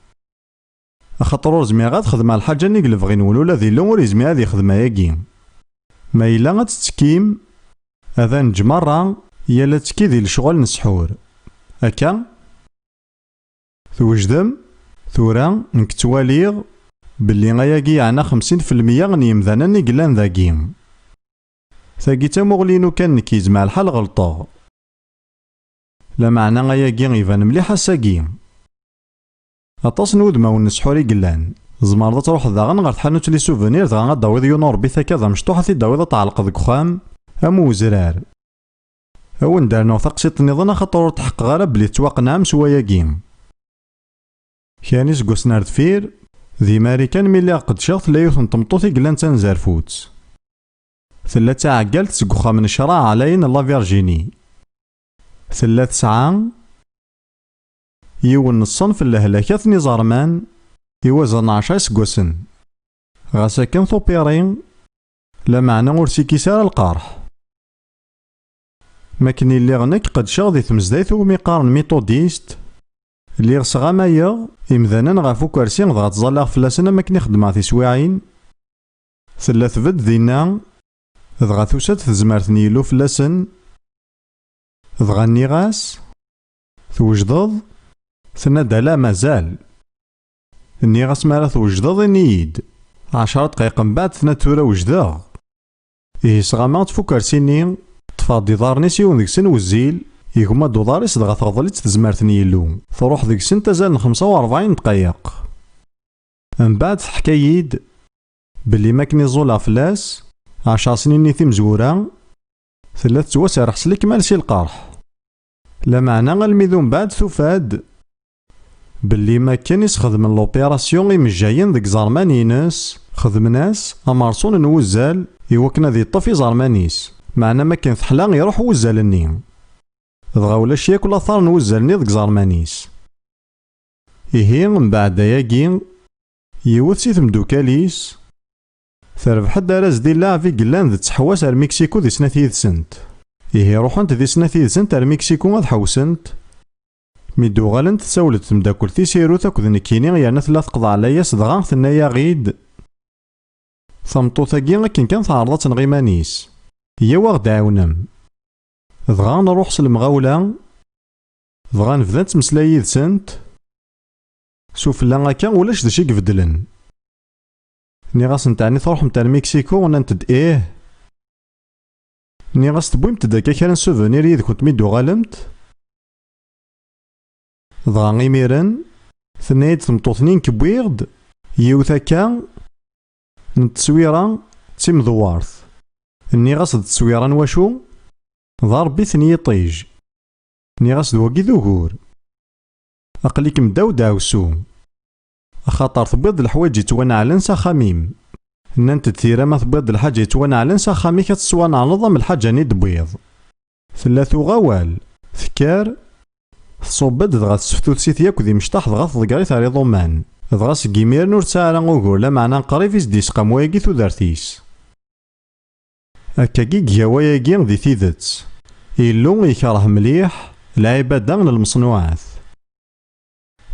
Axaṭer ur zmireɣ ad xedmeɣ lḥaǧa-nni deg lebɣi-nwen, ula d Illu ur yezmir ad yexdem ayagi. Ma yella ad tettekkim, ad neǧǧ merra, yal attekki di lecɣal n ssḥur. Akka? Twejdem? Tura, nekk ttwaliɣ belli ayagi yeɛna xemsin fi lmeyya n yemdanen i yellan dagi. Tagi d tamuɣli-inu kan nekk, yezmer lḥal ɣelṭeɣ. Lameɛna ayagi iban mliḥ ass-agi. Aṭas n wudmawen n ssḥur i yellan. Tzemreḍ ad truḥeḍ daɣen ɣer tḥanut n les souvenirs, dɣa ad d-tawiḍ yiwen urebbi takka d amecṭuḥ, ad t-id-tawiḍ ad tɛelqeḍ deg uxxam am wezrar. Ad wen-d-rnuɣ taqsiṭ nniḍen, axaṭer ur tḥeqqeɣ ara belli tettwaqenɛem s wayagi. Kra n iseggasen ar deffir, di Marikan mi lliɣ qeddceɣ, tella yiwet n tmeṭṭut i yellan d tanzerfut. Tella d taɛeggalt seg uxxam n ccṛeɛ ɛlayen n la Virginie. Tella tesɛa yiwen n ṣṣenf n lehlak n iẓerman i wazal n ɛecṛa iseggasen. Ɣas akken tupiri, lameɛna ur s-ikkis ara lqerḥ. Mi akken i lliɣ nekk qeddceɣ di tmezdayt umi qqaren Methodist, lliɣ sɣamayeɣ imdanen ɣef ukersi dɣa ttẓallaɣ fell-asen am akken i xeddmeɣ tiswiɛin. Tella tbedd dinna, dɣa tusa-d tezmert n Yillu fell-asen. Dɣa nniɣ-as, "Twejdeḍ?" Tenna-d, "Ala, mazal." Nniɣ-as, "Mi ara twejdeḍ, ini-yi-d." Ɛecṛa dqayeq mbeɛd, tenna-d, "Tura wejdeɣ." Ihi sɣamaɣ-d f ukersi-nni, ṭṭfeɣ-d iḍarren-is, yiwen deg-sen wezzil, igma-d uḍar-is, dɣa teɣḍel-itt tezmert n Yillu. Truḥ deg-sent azal n xemsa u rebɛin dqayeq. Mbeɛd teḥka-yi-d belli mi akken i ẓẓuleɣ fell-as, ɛecṛa snin i timezwura, tella tettwaserreḥ s lekmal si lqerḥ. Lameɛna almi d umbeɛd tufa-d belli mi akken i s-xedmen l'opération imejjayen deg iẓerman-ines, xedmen-as amerṣun n wuzzal i wakken ad yeṭṭef iẓerman-is, meɛna mi akken teḥla iruḥ wuzzal-nni. Dɣa ulac yakk later n wuzzal-nni deg iẓerman-is. Ihi, mbeɛd ayagi, yiwet si temdukal-is terbeḥ-d araz di llaɛeb i yellan d ttḥewwas ar Miksiku di snat yid-sent. Ihi ruḥent di snat yid-sent ar Miksiku ad ḥewsent. Mi d-uɣalent, tsawel-d temdakkelt-is Irut akked nekkini, yerna tella teqḍeɛ layas, dɣa tenna-yaɣ-id: "Tameṭṭut-agi akken kan teɛreḍ ad tenɣ iman-is. Yyaw ad ɣ-d-ɛiwnem." Dɣa nruḥ s lemɣawla, dɣa nebda nettmeslay yid-sent. S ufella akka, ulac d acu i ibeddlen. Nniɣ-asent: "Ɛni truḥemt ar Miksiku?" Nnant-d: "Ih." Nniɣ-as: "Tewwimt-d akka kra n souvenir yid-kent mi d-tuɣalemt?" Dɣa imiren, tenna-yi-d tmeṭṭut-nni: "Nekk wwiɣ-d yiwet akka n tteswira d timdewwert." Nniɣ-as: "D tteswira n wacu?" "D arebbi-ten yiṭij." Nniɣ-as: "D wagi d ugur. Aql-ikem ddaw deɛwessu. Axaṭer tewwiḍ-d leḥwayeǧ yettwanɛlen s axxam-im." Nnant-d tira: "Ma tewwiḍ-d lḥaǧa yettwanɛlen s axxam-ik, ad tettwanɛleḍ am lḥaǧa-nni d-tewwiḍ." Tella tuɣ awal, tekker, tṣubb-d dɣa tesseftuts-it yakk d imecṭaḥ, dɣa tḍegger-it ar iḍumman. Dɣa seg imiren ur tesɛi ara ugur, lameɛna qrib i s-d-yesqam wayagi tudert-is. Akkagi i iga wayagi di tidet. Illu yekreh mliḥ lɛibada n lmeṣnuɛat.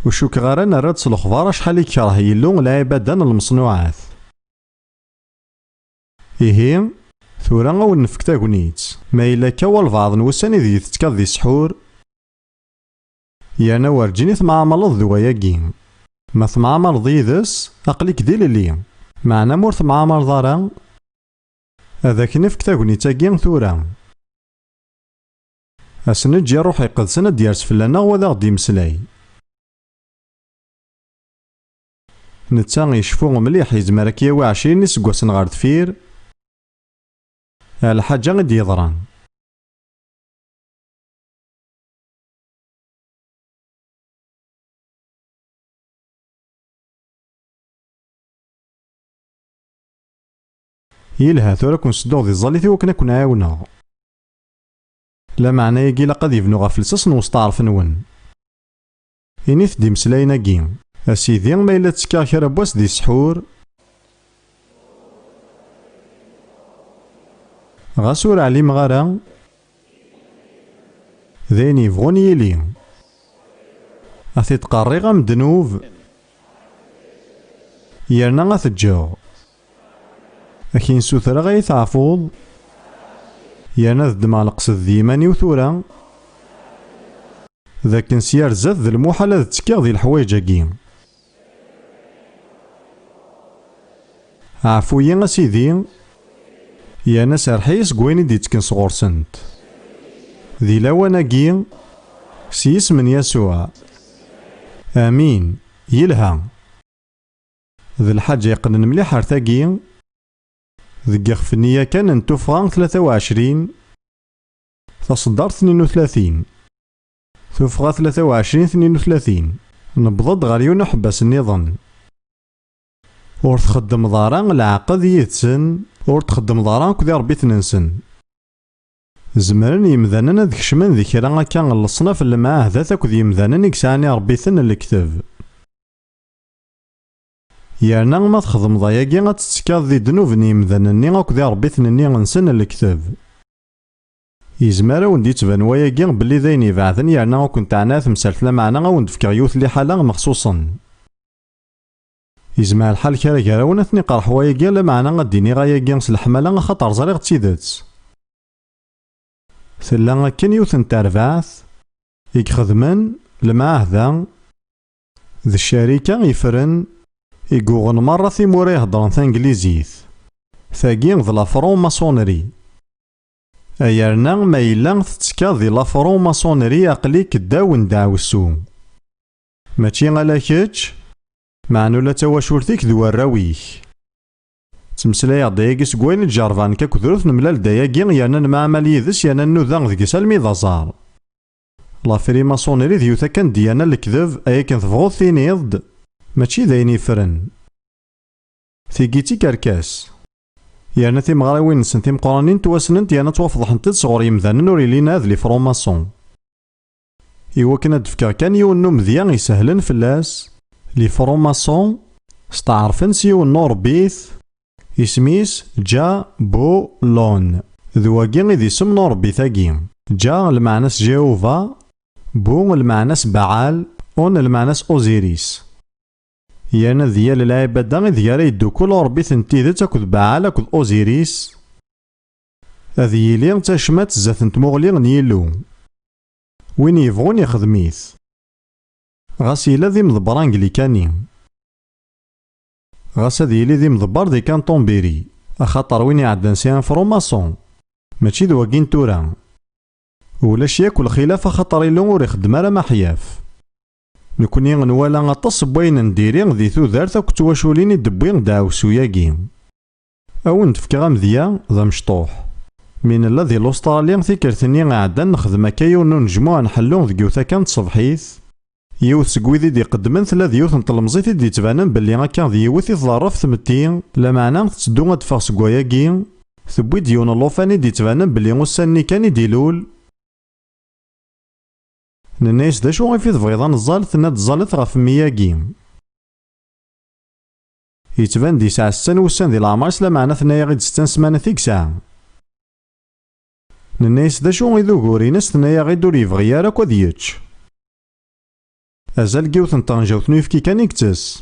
Ur cukkeɣ ara nerra-d s lexbar acḥal i yekreh Yillu lɛibada n lmeṣnuɛat. Ihi, tura ad wen-nefk tagnit. Ma yella akka walbeɛḍ n wussan ideg tettekkaḍ di sḥur, yerna werǧin i temɛamaleḍ d wayagi. Ma temɛamaleḍ yid-s, aql-ik d ilelli. Meɛna ma ur temɛamaleḍ ara, ad ak-nefk tagnit-agi tura. Ad s-neǧǧ i Ṛṛuḥ Iqedsen ad d-yers fell-aneɣ u ad aɣ-d-imeslay. Netta icfu mliḥ, yezmer ad k-yawi ɛecrin iseggasen ɣer deffir ar lḥaǧa i d-yeḍran. Yelha, tura ad ken-sedduɣ di tẓallit i wakken ad ken-ɛiwneɣ. Lameɛna-agi ilaq ad yebnu ɣef lsas n westeɛref-nwen. Init-d imeslayen-agi: "A Sidi, ma yella ttekkaɣ kra n wass di sḥur, ɣas ur ɛlimeɣ ara, d ayen yebɣun yili. A t-id-qerriɣ am ddnub, yerna a t-ǧǧeɣ. A k-in-sutreɣ a yi-teɛfuḍ, yerna ad ddmeɣ leqsed d yiman-iw tura, d akken s yar zdat d lmuḥal ad ttekkiɣ di leḥwayeǧ-agi. Ɛfu-yi a Sidi, yerna serreḥ-iyi seg wayen i d-yettekken sɣur-sent. Di lawan-agi, s yisem n Yasuɛ. Amin. Yelha." D lḥaǧa yeqqnen mliḥ ar tagi, deg yixef-nni yakan n tuffɣa tlata u ɛecrin, taṣeddart tnin u tlatin. Tuffɣa tlata u ɛecrin tnin u tlatin. Newweḍ-d ɣer yiwen uḥebbas nniḍen. Ur txeddmeḍ ara leɛqed yid-sen, ur txeddmeḍ ara akked iṛebbiten-nsen. Zemren yemdanen ad kecmen di kra akka n leṣnaf n lemɛahdat akked yemdanen i yesɛan iṛebbiten n lekteb. Yerna ma txedmeḍ ayagi, ad tettekkaḍ di ddnub n yemdanen-nni akked iṛebbiten-nni-nsen n lekteb. Yezmer ad wen-d-yettban wayagi belli d ayen ibeɛden, yerna ad ken-teɛna temsalt, lameɛna ad wen-d-fkeɣ yiwet liḥala mexṣuṣen. Yezmer lḥal kra gar-awen ad ten-iqerḥ wayagi, lameɛna ad d-iniɣ ayagi s leḥmala, axaṭer ẓriɣ d tidet. Tella akken yiwet n terbaɛt i ixedmen lemɛahda d ccarika ifren i yuɣen merra timura iheddren tanglizit. Tagi d la franc-maçonnerie. Ay arna ma yella tettekkaḍ di la franc-maçonnerie, aql-ik ddaw n ddeɛwessu. Mačči ala kečč, meɛna ula d tawacult-ik d warraw-ik. Ttmeslayeɣ-d ayagi seg wayen i d-jerrbeɣ nekk akked Ruth, nemlal-d ayagi, yerna nemɛamal yid-s, yerna nnuda deg-s almi d aẓar. La franc-maçonnerie d yiwet akka n ddyana n lekdeb, ay akken tebɣuḍ tiniḍ-d, mačči d ayen yeffren. Tigi d tikerkas. Yerna timeɣriwin-nsen timeqqranin ttwassnent yerna ttwafeḍḥent-d sɣur yemdanen ur yellin ara d les francs-maçons. Iwakken ad d-fkeɣ kan yiwen n umedya isehlen fell-as, les francs-maçons steɛṛfen s yiwen n uṛebbit, isem-is Jabulon. D D wagi i d isem n uṛebbi-tagi. Ǧa lmeɛna-s Jehovah, Bu lmeɛna-s Baɛal, Un lmeɛna-s Oziris. Yerna di yal lɛibada ideg ara yeddukul uṛebbi-t n tidet akked Baɛal akked Oziris, ad yili d tacmat zdat n tmuɣli n Yillu. Win yebɣun ixdem-it. Ɣas yella d imḍebber anglikani. Ɣas ad yili d imḍebber di Canton Berry, axaṭer win iɛeddan si un franc-maçon, mačči d wagi n tura. Ulac yakk lxilaf axaṭer Illu ur ixeddem ara maḥyaf. Nekni nwala aṭas n wayen n diri di tudert akked twaculin i d-wwi ddeɛwessu-agi. A wen-d-fkeɣ amedya d amecṭuḥ. Mi nella di Lustṛali, tikkelt-nni iɛeddan nexdem akka yiwen n unejmuɛ n ḥellu deg yiwet akka n tṣebḥit. Yiwet seg wid i d-iqeddmen tella d yiwet n tlemẓit i d-yettbanen belli akka d yiwet i tḍerref tmetti, lameɛna tetteddu ad d-teffeɣ seg wayagi, tewwi-d yiwen n llufan i d-yettbanen belli ussan-nni kan i d-ilul. Nenna-yas: "D acu ɣef i tebɣiḍ ad neẓẓal?" Tenna-d: "Ẓẓalet ɣef mmi-agi." Yettban-d yesɛa setta n wussan di leɛmer-is, lameɛna tenna-yaɣ-id setta n ssmanat i yesɛa. Nenna-yas: "D acu i d ugur-ines?" Tenna-yaɣ-id ur yebɣi ara akk ad yečč. Azal n yiwet n tɣenjawt n uyefki kan i yettess.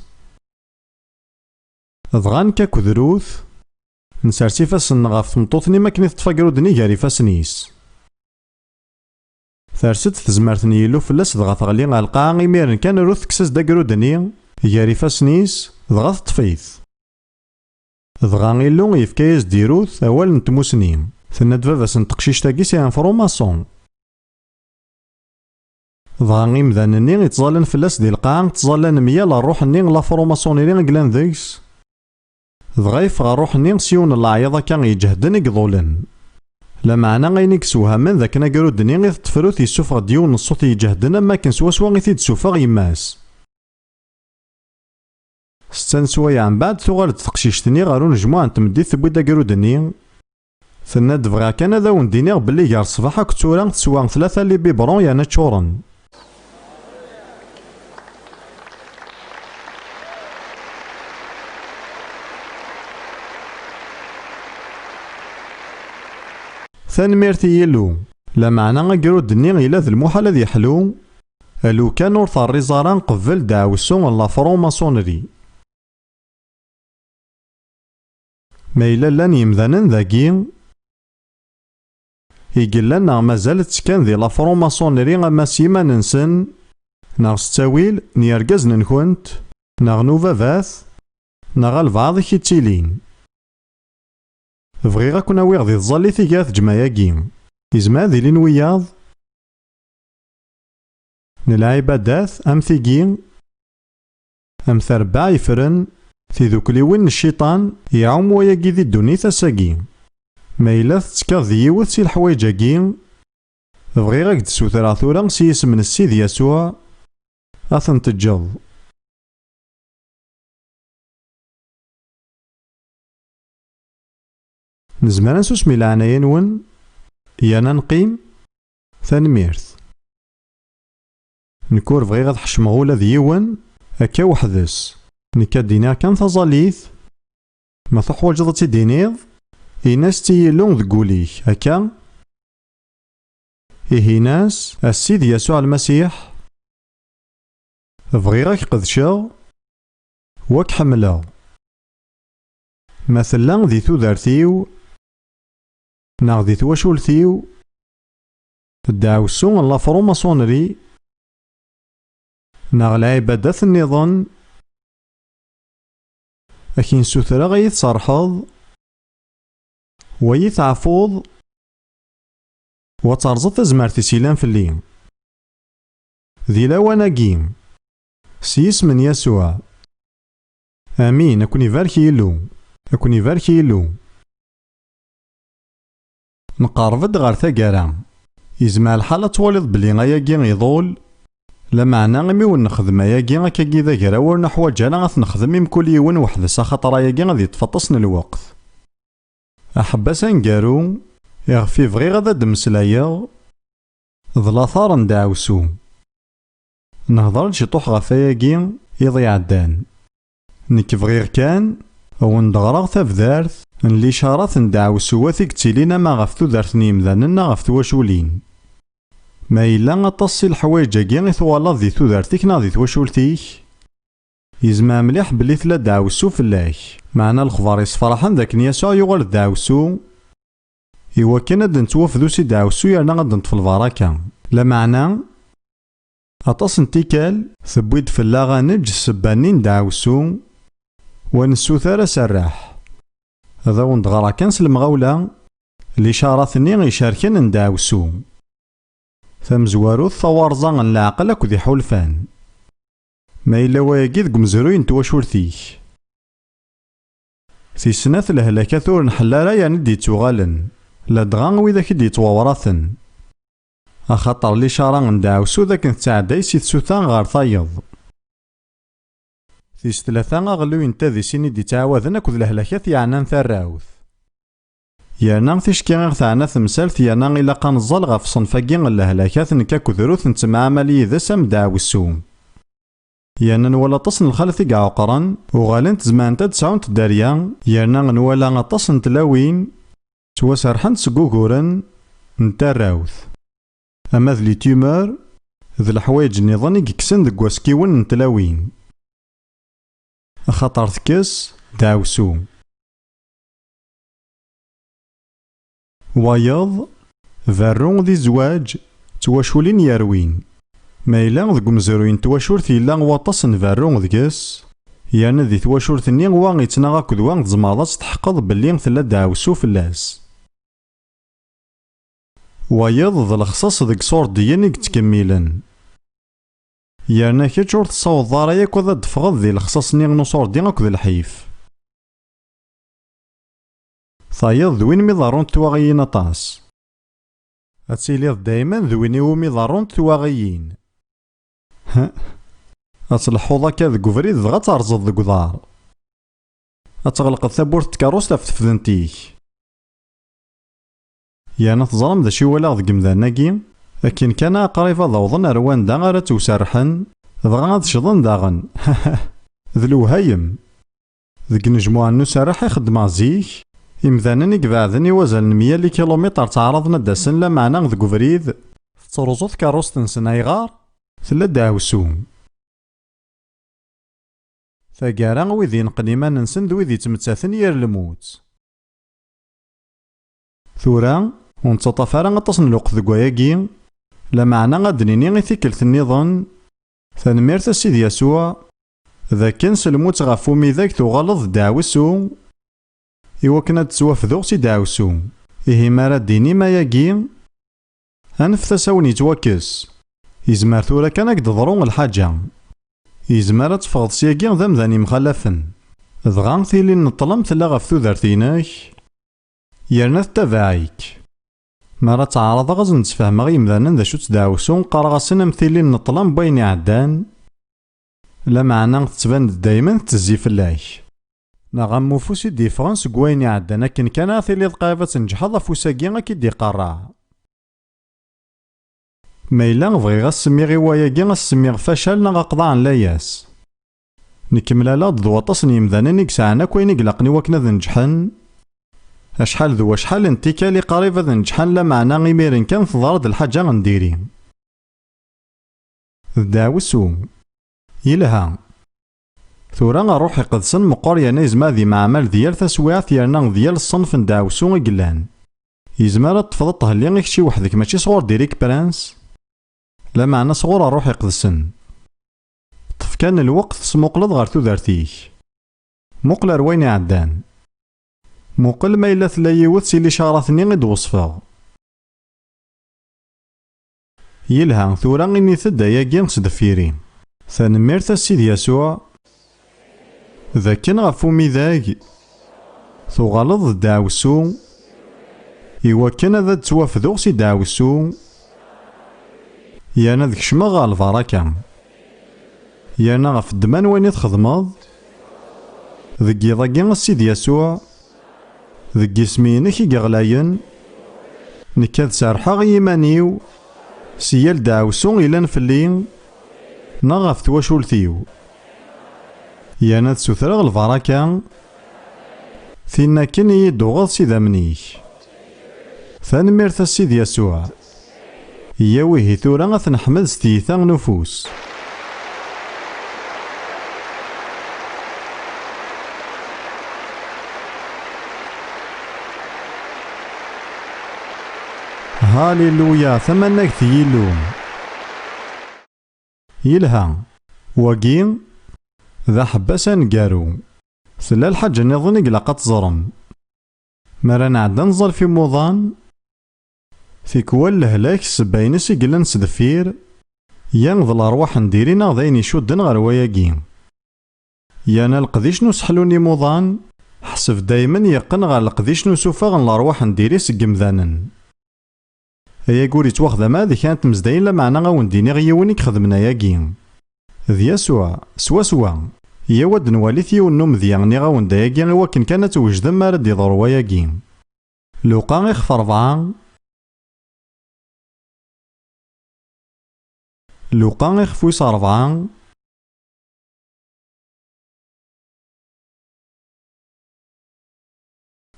Dɣa nekk akked Ruth, nsers ifassen-nneɣ ɣef tmeṭṭut-nni mi akken i teṭṭef agrud-nni gar ifassen-is. Ters-d tezmert n Yillu fell-as, dɣa teɣli ɣer lqaɛa. Imiren kan, Ruth tekkes-as-d agrud-nni gar ifassen-is, dɣa teṭṭef-it. Dɣa Illu yefka-yas-d i Ruth awal n tmusni. Tenna-d: "Baba-s n teqcict-agi c'est un franc-maçon." Dɣa imdanen-nni ittẓallan fell-as di lqaɛa ttẓallan myal ṛṛuḥ-nni n la franc-maçonnerie i yellan deg-s. Dɣa yeffeɣ ṛṛuḥ-nni s yiwen n leɛyaḍ akka iǧehden i iḍulen. Lameɛna ayen i yessewhamen d akken agrud-nni i teṭṭef Ruth yessufeɣ-d yiwen n ṣṣut iǧehden am wakken swaswa i t-id-tessufeɣ yemma-s. Setta n sswayeɛ mbeɛd, tuɣal-d teqcict-nni ɣer unejmuɛ n tmeddit, tewwi-d agrud-nni. Tenna-d: "Bɣiɣ kan ad awen-d-iniɣ belli gar ṣṣbeḥ akked tura teswa tlata n les biberons yerna ččuren." Tanemmirt i Yillu, lameɛna agrud-nni yella d lmuḥal ad yeḥlu, lukan ur terriẓ ara qbel ddeɛwessu n la franc-maçonnerie. Ma yella llan yemdanen dagi i yellan neɣ mazal ttekkan di la franc-maçonnerie ama s yiman-nsen, neɣ s ttawil n yergazen-nkent, neɣ n ubabat, neɣ albaɛḍ i k-ittilin. Bɣiɣ ad ken-awiɣ di tẓallit i gar tǧemɛa-agi. Izmer ad ilin wiyaḍ n lɛibadat am tigi, am terbaɛ yeffren, tidukliwin n cciṭan, iɛum wayagi di ddunit ass-agi. Ma yella tettekkaḍ di yiwet si leḥwayeǧ-agi, bɣiɣ ad k-d-ssutreɣ tura s yisem n Ssid Yasuɛ, ad ten-teǧǧeḍ. Nezmer ad nsusem i leɛnaya-nwen, yerna neqqim? Tanemmirt. Nekk ur bɣiɣ ad ḥecmeɣ ula d yiwen akka weḥd-s. Nekk ad d-iniɣ kan taẓallit. Ma tuḥwaǧeḍ ad tt-id-tiniḍ, in-as-tt i Yillu deg wul-ik, akka? Ihi in-as: "A Ssid Yasuɛ Lmasiḥ, bɣiɣ ad k-qedceɣ, u ad k-ḥemmleɣ. Ma tella di tudert-iw, neɣ di twacult-iw, ddeɛwessu n la franc-maçonnerie, neɣ lɛibadat nniḍen, ad k-in-ssutreɣ ad iyi-tserḥeḍ, u ad iyi-teɛfuḍ, u ad terẓeḍ tazmert-is yellan fell-i. Di lawan-agi, s yisem n Yasuɛ. Amin, ad ken-ibarek Yillu. Ad ken-ibarek Yillu." Nqerreb-d ɣer taggara. Yezmer lḥal ad twaliḍ belli ayagi iḍul, lameɛna imi ur nexdem ayagi akkagi d agraw, ur neḥwaǧ ara ad t-nexdem i mkul yiwen weḥd-s, axaṭer ayagi ad yeṭṭef aṭas n lweqt. Aḥebbas aneggaru iɣef i bɣiɣ ad d-mmeslayeɣ d later n ddeɛwessu. Nehḍer-d ciṭuḥ ɣef wayagi iḍ iɛeddan. Nekk bɣiɣ kan ad wen-d-ɣreɣ tabdart n licarat n ddeɛwessuwat i yettilin ama ɣef tudert n yimdanen neɣ ɣef twaculin. Ma yella aṭas si leḥwayeǧ-agi i twalaḍ di tudert-ik neɣ di twacult-ik, yezmer mliḥ belli tella ddeɛwessu fell-ak, meɛna lexbar yessefraḥen d akken Yasuɛ yuɣal d ddeɛwessu, iwakken ad nettwafdu si ddeɛwessu yerna ad neṭṭef lbaraka. Lameɛna, aṭas n tikkal, tewwi-d fell-aɣ ad neǧǧ ssebba-nni n ddeɛwessu, ur nessuter aserreḥ. Ad awen-d-ɣreɣ kan s lemɣawla, licarat-nni icerken n ddeɛwessu. Tamezwarut, tawarẓa n leɛqel akked iḥulfan. Ma yella wayagi deg umezruy n twacult-ik. Tis snat, lehlakat ur nḥelli ara yerna d-yettuɣalen, ladɣa widak i d-yettwawraten. Axaṭer licara n ddeɛwessu d akken tettɛedday si tsuta ɣer tayeḍ. Tis tlata, aɣelluy n tadisin i d-yettɛawaden akked lehlakat yeɛnan tarrawt. Yerna ticki i ɣ-teɛna temsalt yerna ilaq ad neẓẓal ɣef ṣṣenf-agi n lehlakat nekk akked Rut nettemɛamal yid-s am ddeɛwessu. Yerna nwala aṭas n lxalat i iɛuqren, uɣalent zemrent ad sɛunt dderya, yerna nwala aṭas n tlawin ttwaserḥent seg wuguren n tarrawt, ama d les tumeurs d leḥwayeǧ nniḍen i yekksen deg waskiwen n tlawin, axaṭer tekkes ddeɛwessu. Wayeḍ, berru di zzwaǧ, d twaculin yerwin. Ma yella deg umezruy n twacult yella waṭas n berru deg-s, yerna di twacult-nni wa yettnaɣ akked wa tzemreḍ ad tḥeqqeḍ belli tella ddeɛwessu fell-as. Wayeḍ d lexṣaṣ deg iṣurdiyen i yettkemmilen. Yerna kečč ur tessawḍeḍ ara yakk ad d-teffɣeḍ di lexṣaṣ-nni n uṣurdi akked lḥif. Tayeḍ d win mi ḍerrunt twaɣiyin aṭas. Ad tiliḍ daymen d win iwumi ḍerrunt twaɣiyin. Ad tleḥḥuḍ akka deg ubrid dɣa ad terẓeḍ deg uḍar. Ad tɣelqeḍ tawwurt n tkeṛṛust ɣef tefdent-ik. Yerna teẓram d acu i walaɣ deg yimdanen-agi? Akken kan qrib ad awḍen ar wanda ara ttwserrḥen, dɣa ad ccḍen daɣen. D lewhayem! Deg inejmuɛen n userreḥ i xeddmeɣ zik, imdanen i ibeɛden i wazal n mya n likilumitr ttɛaraḍen ad d-asen, lameɛna deg ubrid tettruẓu tkeṛṛust-nsen. Ayɣer? Tella ddeɛwessu. Taggara, wid ineqqen iman-nsen d wid yettmettaten yir lmut. Tura, ur nettaṭṭaf ara aṭas n lweqt deg wayagi, lameɛna ad d-nini i tikkelt nniḍen, tanemmirt a Sidi Yasuɛ, d akken s lmut ɣef umidag tuɣaleḍ d ddeɛwessu, iwakken ad d-ttwafduɣ si ddeɛwessu. Ihi mi ara d-tinim ayagi, anef-t ad s-awen-yettwakkes. Yezmer tura kan ad k-d-teḍru lḥaǧa. Yezmer ad teffɣeḍ syagi d amdan yemxalafen. Dɣa tili n ṭṭlam tella ɣef tudert-inek, yerna tettabaɛ-ik. Mi ara tt-ɛerḍeɣ ad sen-d-sfehmeɣ i yimdanen d acu-tt ddeɛwessu, qqareɣ-asen am tili n ṭṭlam n wayen iɛeddan, lameɛna tettban-d daymen tettezzi fell-ak. Neɣ am ufus i d-yeffɣen seg wayen iɛeddan, akken kan ad tiliḍ qrib ad tneǧḥeḍ, afus-agi ad k-id-iqerreɛ. Ma yella bɣiɣ ad s-semmiɣ i wayagi, ad s-semmiɣ facal neɣ aqḍaɛ n layas. Nekk mlaleɣ-d d waṭas n yimdanen i yesɛan akk ayen i ilaqen i wakken ad neǧḥen. Acḥal d wacḥal n tikkal i qrib ad neǧḥen, lameɛna imiren kan teḍra-d lḥaǧa n diri. D ddeɛwessu. Yelha. Tura, Ṛṛuḥ Iqedsen meqqer yerna yezmer ad yemɛamal di yal taswiɛt yerna di yal ṣṣenf n ddeɛwessu i yellan. Yezmer ad teṭṭfeḍ ṭṭhelli i kečč i weḥd-k, mačči sɣur Derek Prince, lameɛna sɣur Ṛṛuḥ Iqedsen. Ṭṭef kan lweqt tesmuqleḍ ɣer tudert-ik. Muqel ar wayen iɛeddan. Muqel ma yella tella yiwet si licarat-nni i d-weṣfeɣ. Yelha, tura init-d ayagi s deffir-i. Tanemmirt a Sidi Yasuɛ, d akken ɣef umidag tuɣaleḍ d ddeɛwessu, iwakken ad d-ttwafduɣ si ddeɛwessu, yerna ad kecmeɣ ɣer lbaraka. Yerna ɣef ddemma n wayen i txedmeḍ, deg yiḍ-agi a Sidi Yasuɛ, deg yisem-inek i yeɣlayen, nekk ad serrḥeɣ i yiman-iw, si yal ddeɛwessu yellan fell-i, neɣ ɣef twacult-iw. Yerna ad sutreɣ lbaraka, Tin akken i yi-d-tuɣeḍ s idammen-ik. Tanemmirt a Sidi Yasuɛ. Iyyaw ihi tura ad t-neḥmed s tyita n ufus. Haliluya, tamanagt n Yillu. Yelha. Wagi d aḥebbas aneggaru. Tella lḥaǧa nniḍen i ilaq ad teẓrem. Mi ara nɛeddi ad nẓer f imuḍan, tikwal lehlak ssebba-ines i yellan s deffir, ya d lerwaḥ n diri neɣ d ayen icudden ɣer wayagi. Yerna leqdic n useḥlu n imuḍan, ḥseb daymen yeqqen ɣer leqdic n usufeɣ n lerwaḥ n diri seg yemdanen. Ayagi ur yettwaxdam ara di kra n tmezdayin, lameɛna a wen-d-iniɣ yiwen i ixedmen ayagi. D Yasuɛ, swaswa. Iyyaw ad d-nwalit yiwen n umedya, nniɣ-awen-d ayagi i wakken kan ad twejdem mi ara d-iḍru wayagi. Luqa ixef rebɛa. Luqa ixef wis rebɛa.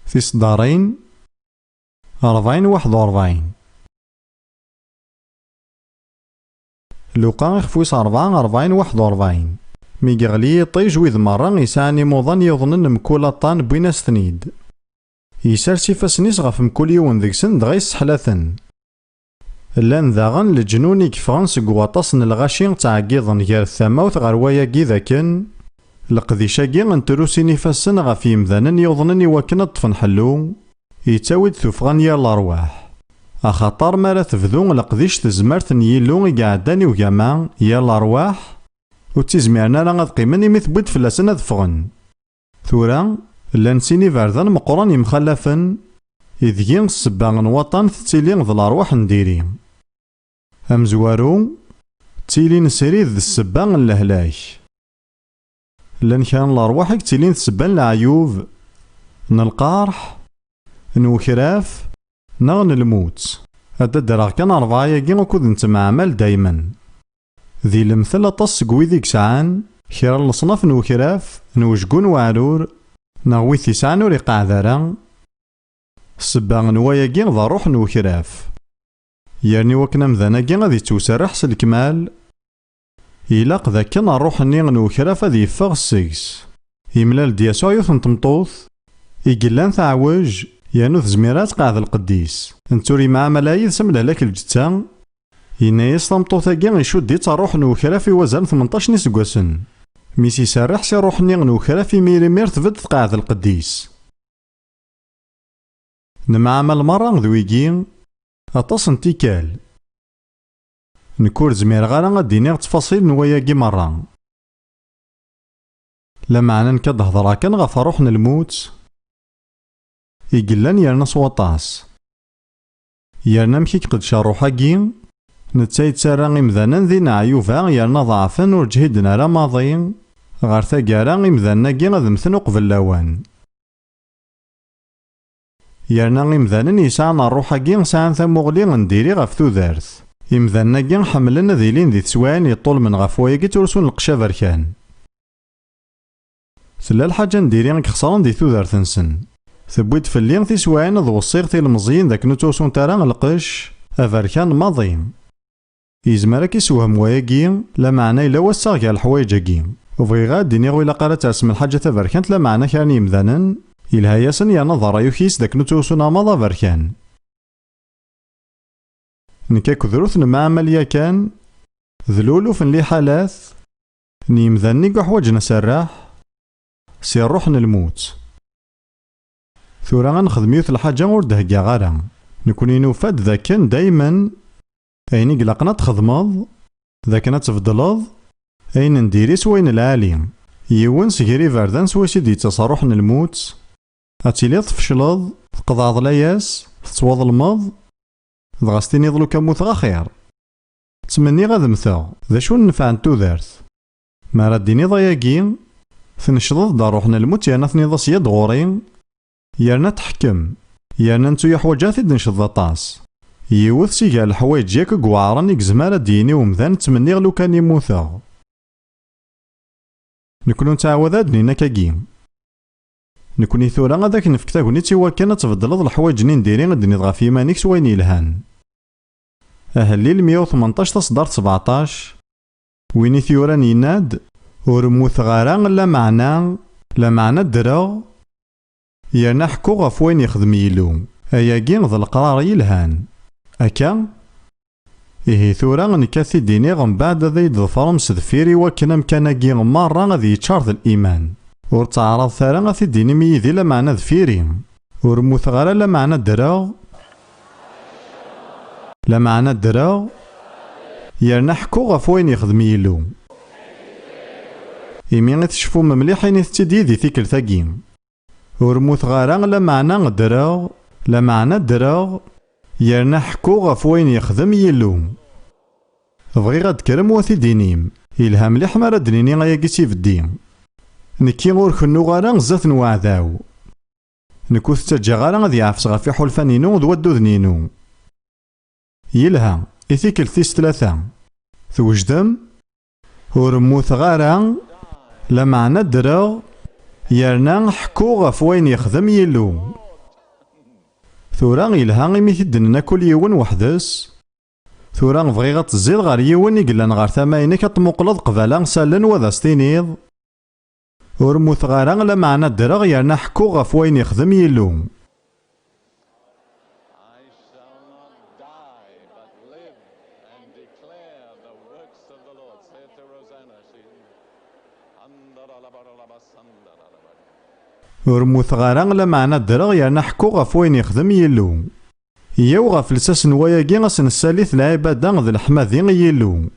Tiseddarin, rebɛin waḥed u rebɛin. Luqa ixef wis rebɛa, rebɛin waḥed u rebɛin. Mi yeɣli yiṭij, wid merra yesɛan imuḍan yuḍnen mkul aṭṭan wwin-as-ten-id. Yessers ifassen-is ɣef mkul yiwen deg-sen, dɣa yesseḥla-ten. Llan daɣen leǧnun i yeffɣen seg waṭas n lɣaci ttɛeggiḍen gar tamawt ɣer wayagi d akken leqdic-agi n trusi n ifassen ɣef yemdanen yuḍnen i wakken ad ṭṭfen ḥellu, yettawi-d tuffɣa n yir lerwaḥ. Axaṭer mi ara tebdu leqdic tezmert n Yillu i iɛeddan i ugama, yir lerwaḥ ur ttizmiren ara ad qqimen imi tewwi-d fell-asen ad ffɣen. Tura, llan sin iberdan meqqren yemxallafen, ideg ssebba n waṭṭan tettili d lerwaḥ n diri. Amezwaru, ttilin srid d ssebba n lehlak. Llan kra n lerwaḥ i yettilin d ssebba n leɛyub, n lqerḥ, n wekraf, neɣ n lmut. Ad d-ddreɣ kan rebɛa-agi ukud nettemɛamal daymen. Di lemtel aṭas seg wid i yesɛan kra n leṣnaf n wekraf, n wejgu n weɛrur, neɣ wid t-yesɛan ur iqeɛɛed ara. Ssebba n wayagi d ṛṛuḥ n wekraf. Yerni wakken amdan-agi ad yettwserreḥ s lekmal, ilaq d akken ṛṛuḥ-nni n wekraf ad yeffeɣ seg-s. Yemlal-d Yasuɛ yiwet n tmeṭṭut i yellan teɛwej, yernu tezmir ad tqeɛɛed lqedd-is. Netta ur yemɛamal ara yid-s am lehlak lǧetta. Yenna-yas tameṭṭut-agi icudd-itt ṛṛuḥ n wekraf i wazal n tmenṭac n iseggasen. Mi s-iserreḥ si ṛṛuḥ-nni n wekraf, imir imir tbedd tqeɛɛed lqedd-is. Nemɛamal merra d wigi aṭas n tikkal. Nekk ur zmireɣ ara ad d-iniɣ ttfaṣil n wayagi merra. Lameɛna nekk ad d-hedṛeɣ kan ɣef ṛṛuḥ n lmut i yellan yerna s waṭas. Yerna amek i iqeddec ṛṛuḥ-agi? Netta yettarra imdanen d ineɛyuba yerna ḍeɛfen ur ǧhiden ara maḍi. Ɣer taggara, imdanen-agi ad mmten uqbel lawan. Yerna imdanen yesɛan ṛṛuḥ-agi sɛan tamuɣli n diri ɣef tudert. Imdanen-agi ḥemmlen ad ilin di teswiɛin yeṭṭulmen ɣef wayagi ttrusun lqecc aberkan. Tella lḥaǧa n diri i ixesren di tudert-nsen. Tewwi-d fell-i tiswiɛin ad weṣṣiɣ tilemẓiyin d akken ur ttrusunt ara lqecc aberkan maḍi. Yezmer ad k-issewhem wayagi, lameɛna yella wassaɣ gar leḥwayeǧ-agi. Ur bɣiɣ ara ad d-iniɣ ur ilaq ara ad tersem lḥaǧa taberkant, lameɛna kra n yemdanen, yelha-yasen yerna d ṛṛay ukyis d akken ur ttrusun amaḍ aberkan. Nekk akked Ruth nemɛamal yakan d luluf n liḥalat n yemdanen i yuḥwaǧen aserreḥ si ṛṛuḥ n lmut. Tura ad nexdem yiwet lḥaǧa ur d-heggaɣ ara. Nekni nufa-d d akken daymen ayen i ilaqen ad txedmeḍ d akken ad tbeddleḍ ayen n diri s wayen lɛali. Yiwen seg yir iberdan swayes i d-yettas ṛṛuḥ n lmut, ad tiliḍ tfecleḍ, tqeḍɛeḍ layas, tettwaḍelmeḍ, dɣa s-tiniḍ lukan mmuteɣ axir. Ttmenniɣ ad mmteɣ, d acu n nnfeɛ n tudert? Mi ara d-tiniḍ ayagi, tnecdeḍ-d ṛṛuḥ n lmut yerna tenniḍ-as ya-d ɣur-i, yerna teḥkem, yerna nettu yeḥwaǧ ad t-id-necdeḍ aṭas. Yiwet si gar leḥwayeǧ yak i iweɛṛen i yezmer ad d-yini umdan ttmenniɣ lukan i mmuteɣ. Nekni nettɛawad ad d-nini akkagi. Nekni tura ad ak-nefk tagnit i wakken ad tbeddleḍ leḥwayeǧ-nni n diri i d-tenniḍ ɣef yiman-ik s wayen yelhan. Ahellil meyya u tmenṭac, taṣeddart sbeɛṭac. Win i t-yuran yenna-d: "Ur mmuteɣ ara, lameɛna, lameɛna ddreɣ, yerna ḥekkuɣ ɣef wayen yexdem Yillu." Ayagi d leqrar yelhan. Akka? Ihi tura nekk ad t-id-iniɣ, mbeɛd ad iyi-d-ḍefrem s deffir, i wakken amkan-agi merra ad yeččar d liman. Ur ttaɛraḍet ara ad t-id-tinim yid-i, lameɛna deffir-i. Ur mmuteɣ ara, lameɛna ddreɣ, lameɛna ddreɣ, yerna ḥekkuɣ ɣef wayen yexdem Yillu. Imi i tceffum mliḥ, init-tt-id yid-i tikkelt-agi. Ur mmuteɣ ara, lameɛna ddreɣ, lameɛna ddreɣ, yerna ḥekkuɣ ɣef wayen yexdem Yillu. Bɣiɣ ad d-tekrem u ad t-id-tinim. Yelha mliḥ mi ara d-nini ayagi s ibeddi. Nekki ur kennuɣ ara zdat n weɛdaw. Nekk ur t-ttaǧǧaɣ ara ad yeɛfes ɣef iḥulfan-inu d wadduden-inu. Yelha, i tikkelt tis tlata. Twejdem? Ur mmuteɣ ara, lameɛna ddreɣ, yerna ḥekkuɣ ɣef wayen yexdem Yillu. Tura yelha imi t-id-nnan akk yiwen weḥd-s. Tura bɣiɣ ad tezziḍ ɣer yiwen i yellan ɣer tama-inek, ad t-tmuqleḍ qbala s allen u ad as-tiniḍ: "Ur mmuteɣ ara, lameɛna ddreɣ, yerna ḥekkuɣ ɣef wayen yexdem Yillu." I shall not die, but live and declare the works of the Lord. Say it to Rosanna. She... Ur mmuteɣ ara, lameɛna ddreɣ, yerna ḥekkuɣ ɣef wayen yexdem Yillu. Yyaw ɣef lsas n wayagi, ad s-nessalit lɛibada d leḥmadi i Yillu.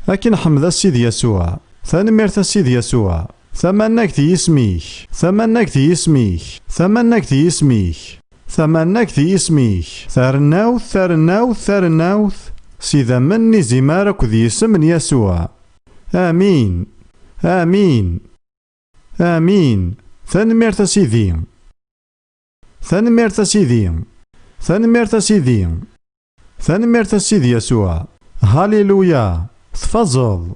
Akken ḥmed a Sidi Yasuɛ. Tanemmirt a Sidi Yasuɛ. Tamanagt i yisem-ik. Tamanagt i yisem-ik. Tamanagt i yisem-ik. Tamanagt i yisem-ik. Tarennawt, tarennawt, tarennawt, s idammen n izimer akked yisem n Yasuɛ. Amin. Amin. Amin. Tanemmirt a Sidi. Tanemmirt a Sidi. Tanemmirt a Sidi. Tanemmirt a Sidi Yasuɛ. Haliluya. Tfazeḍ.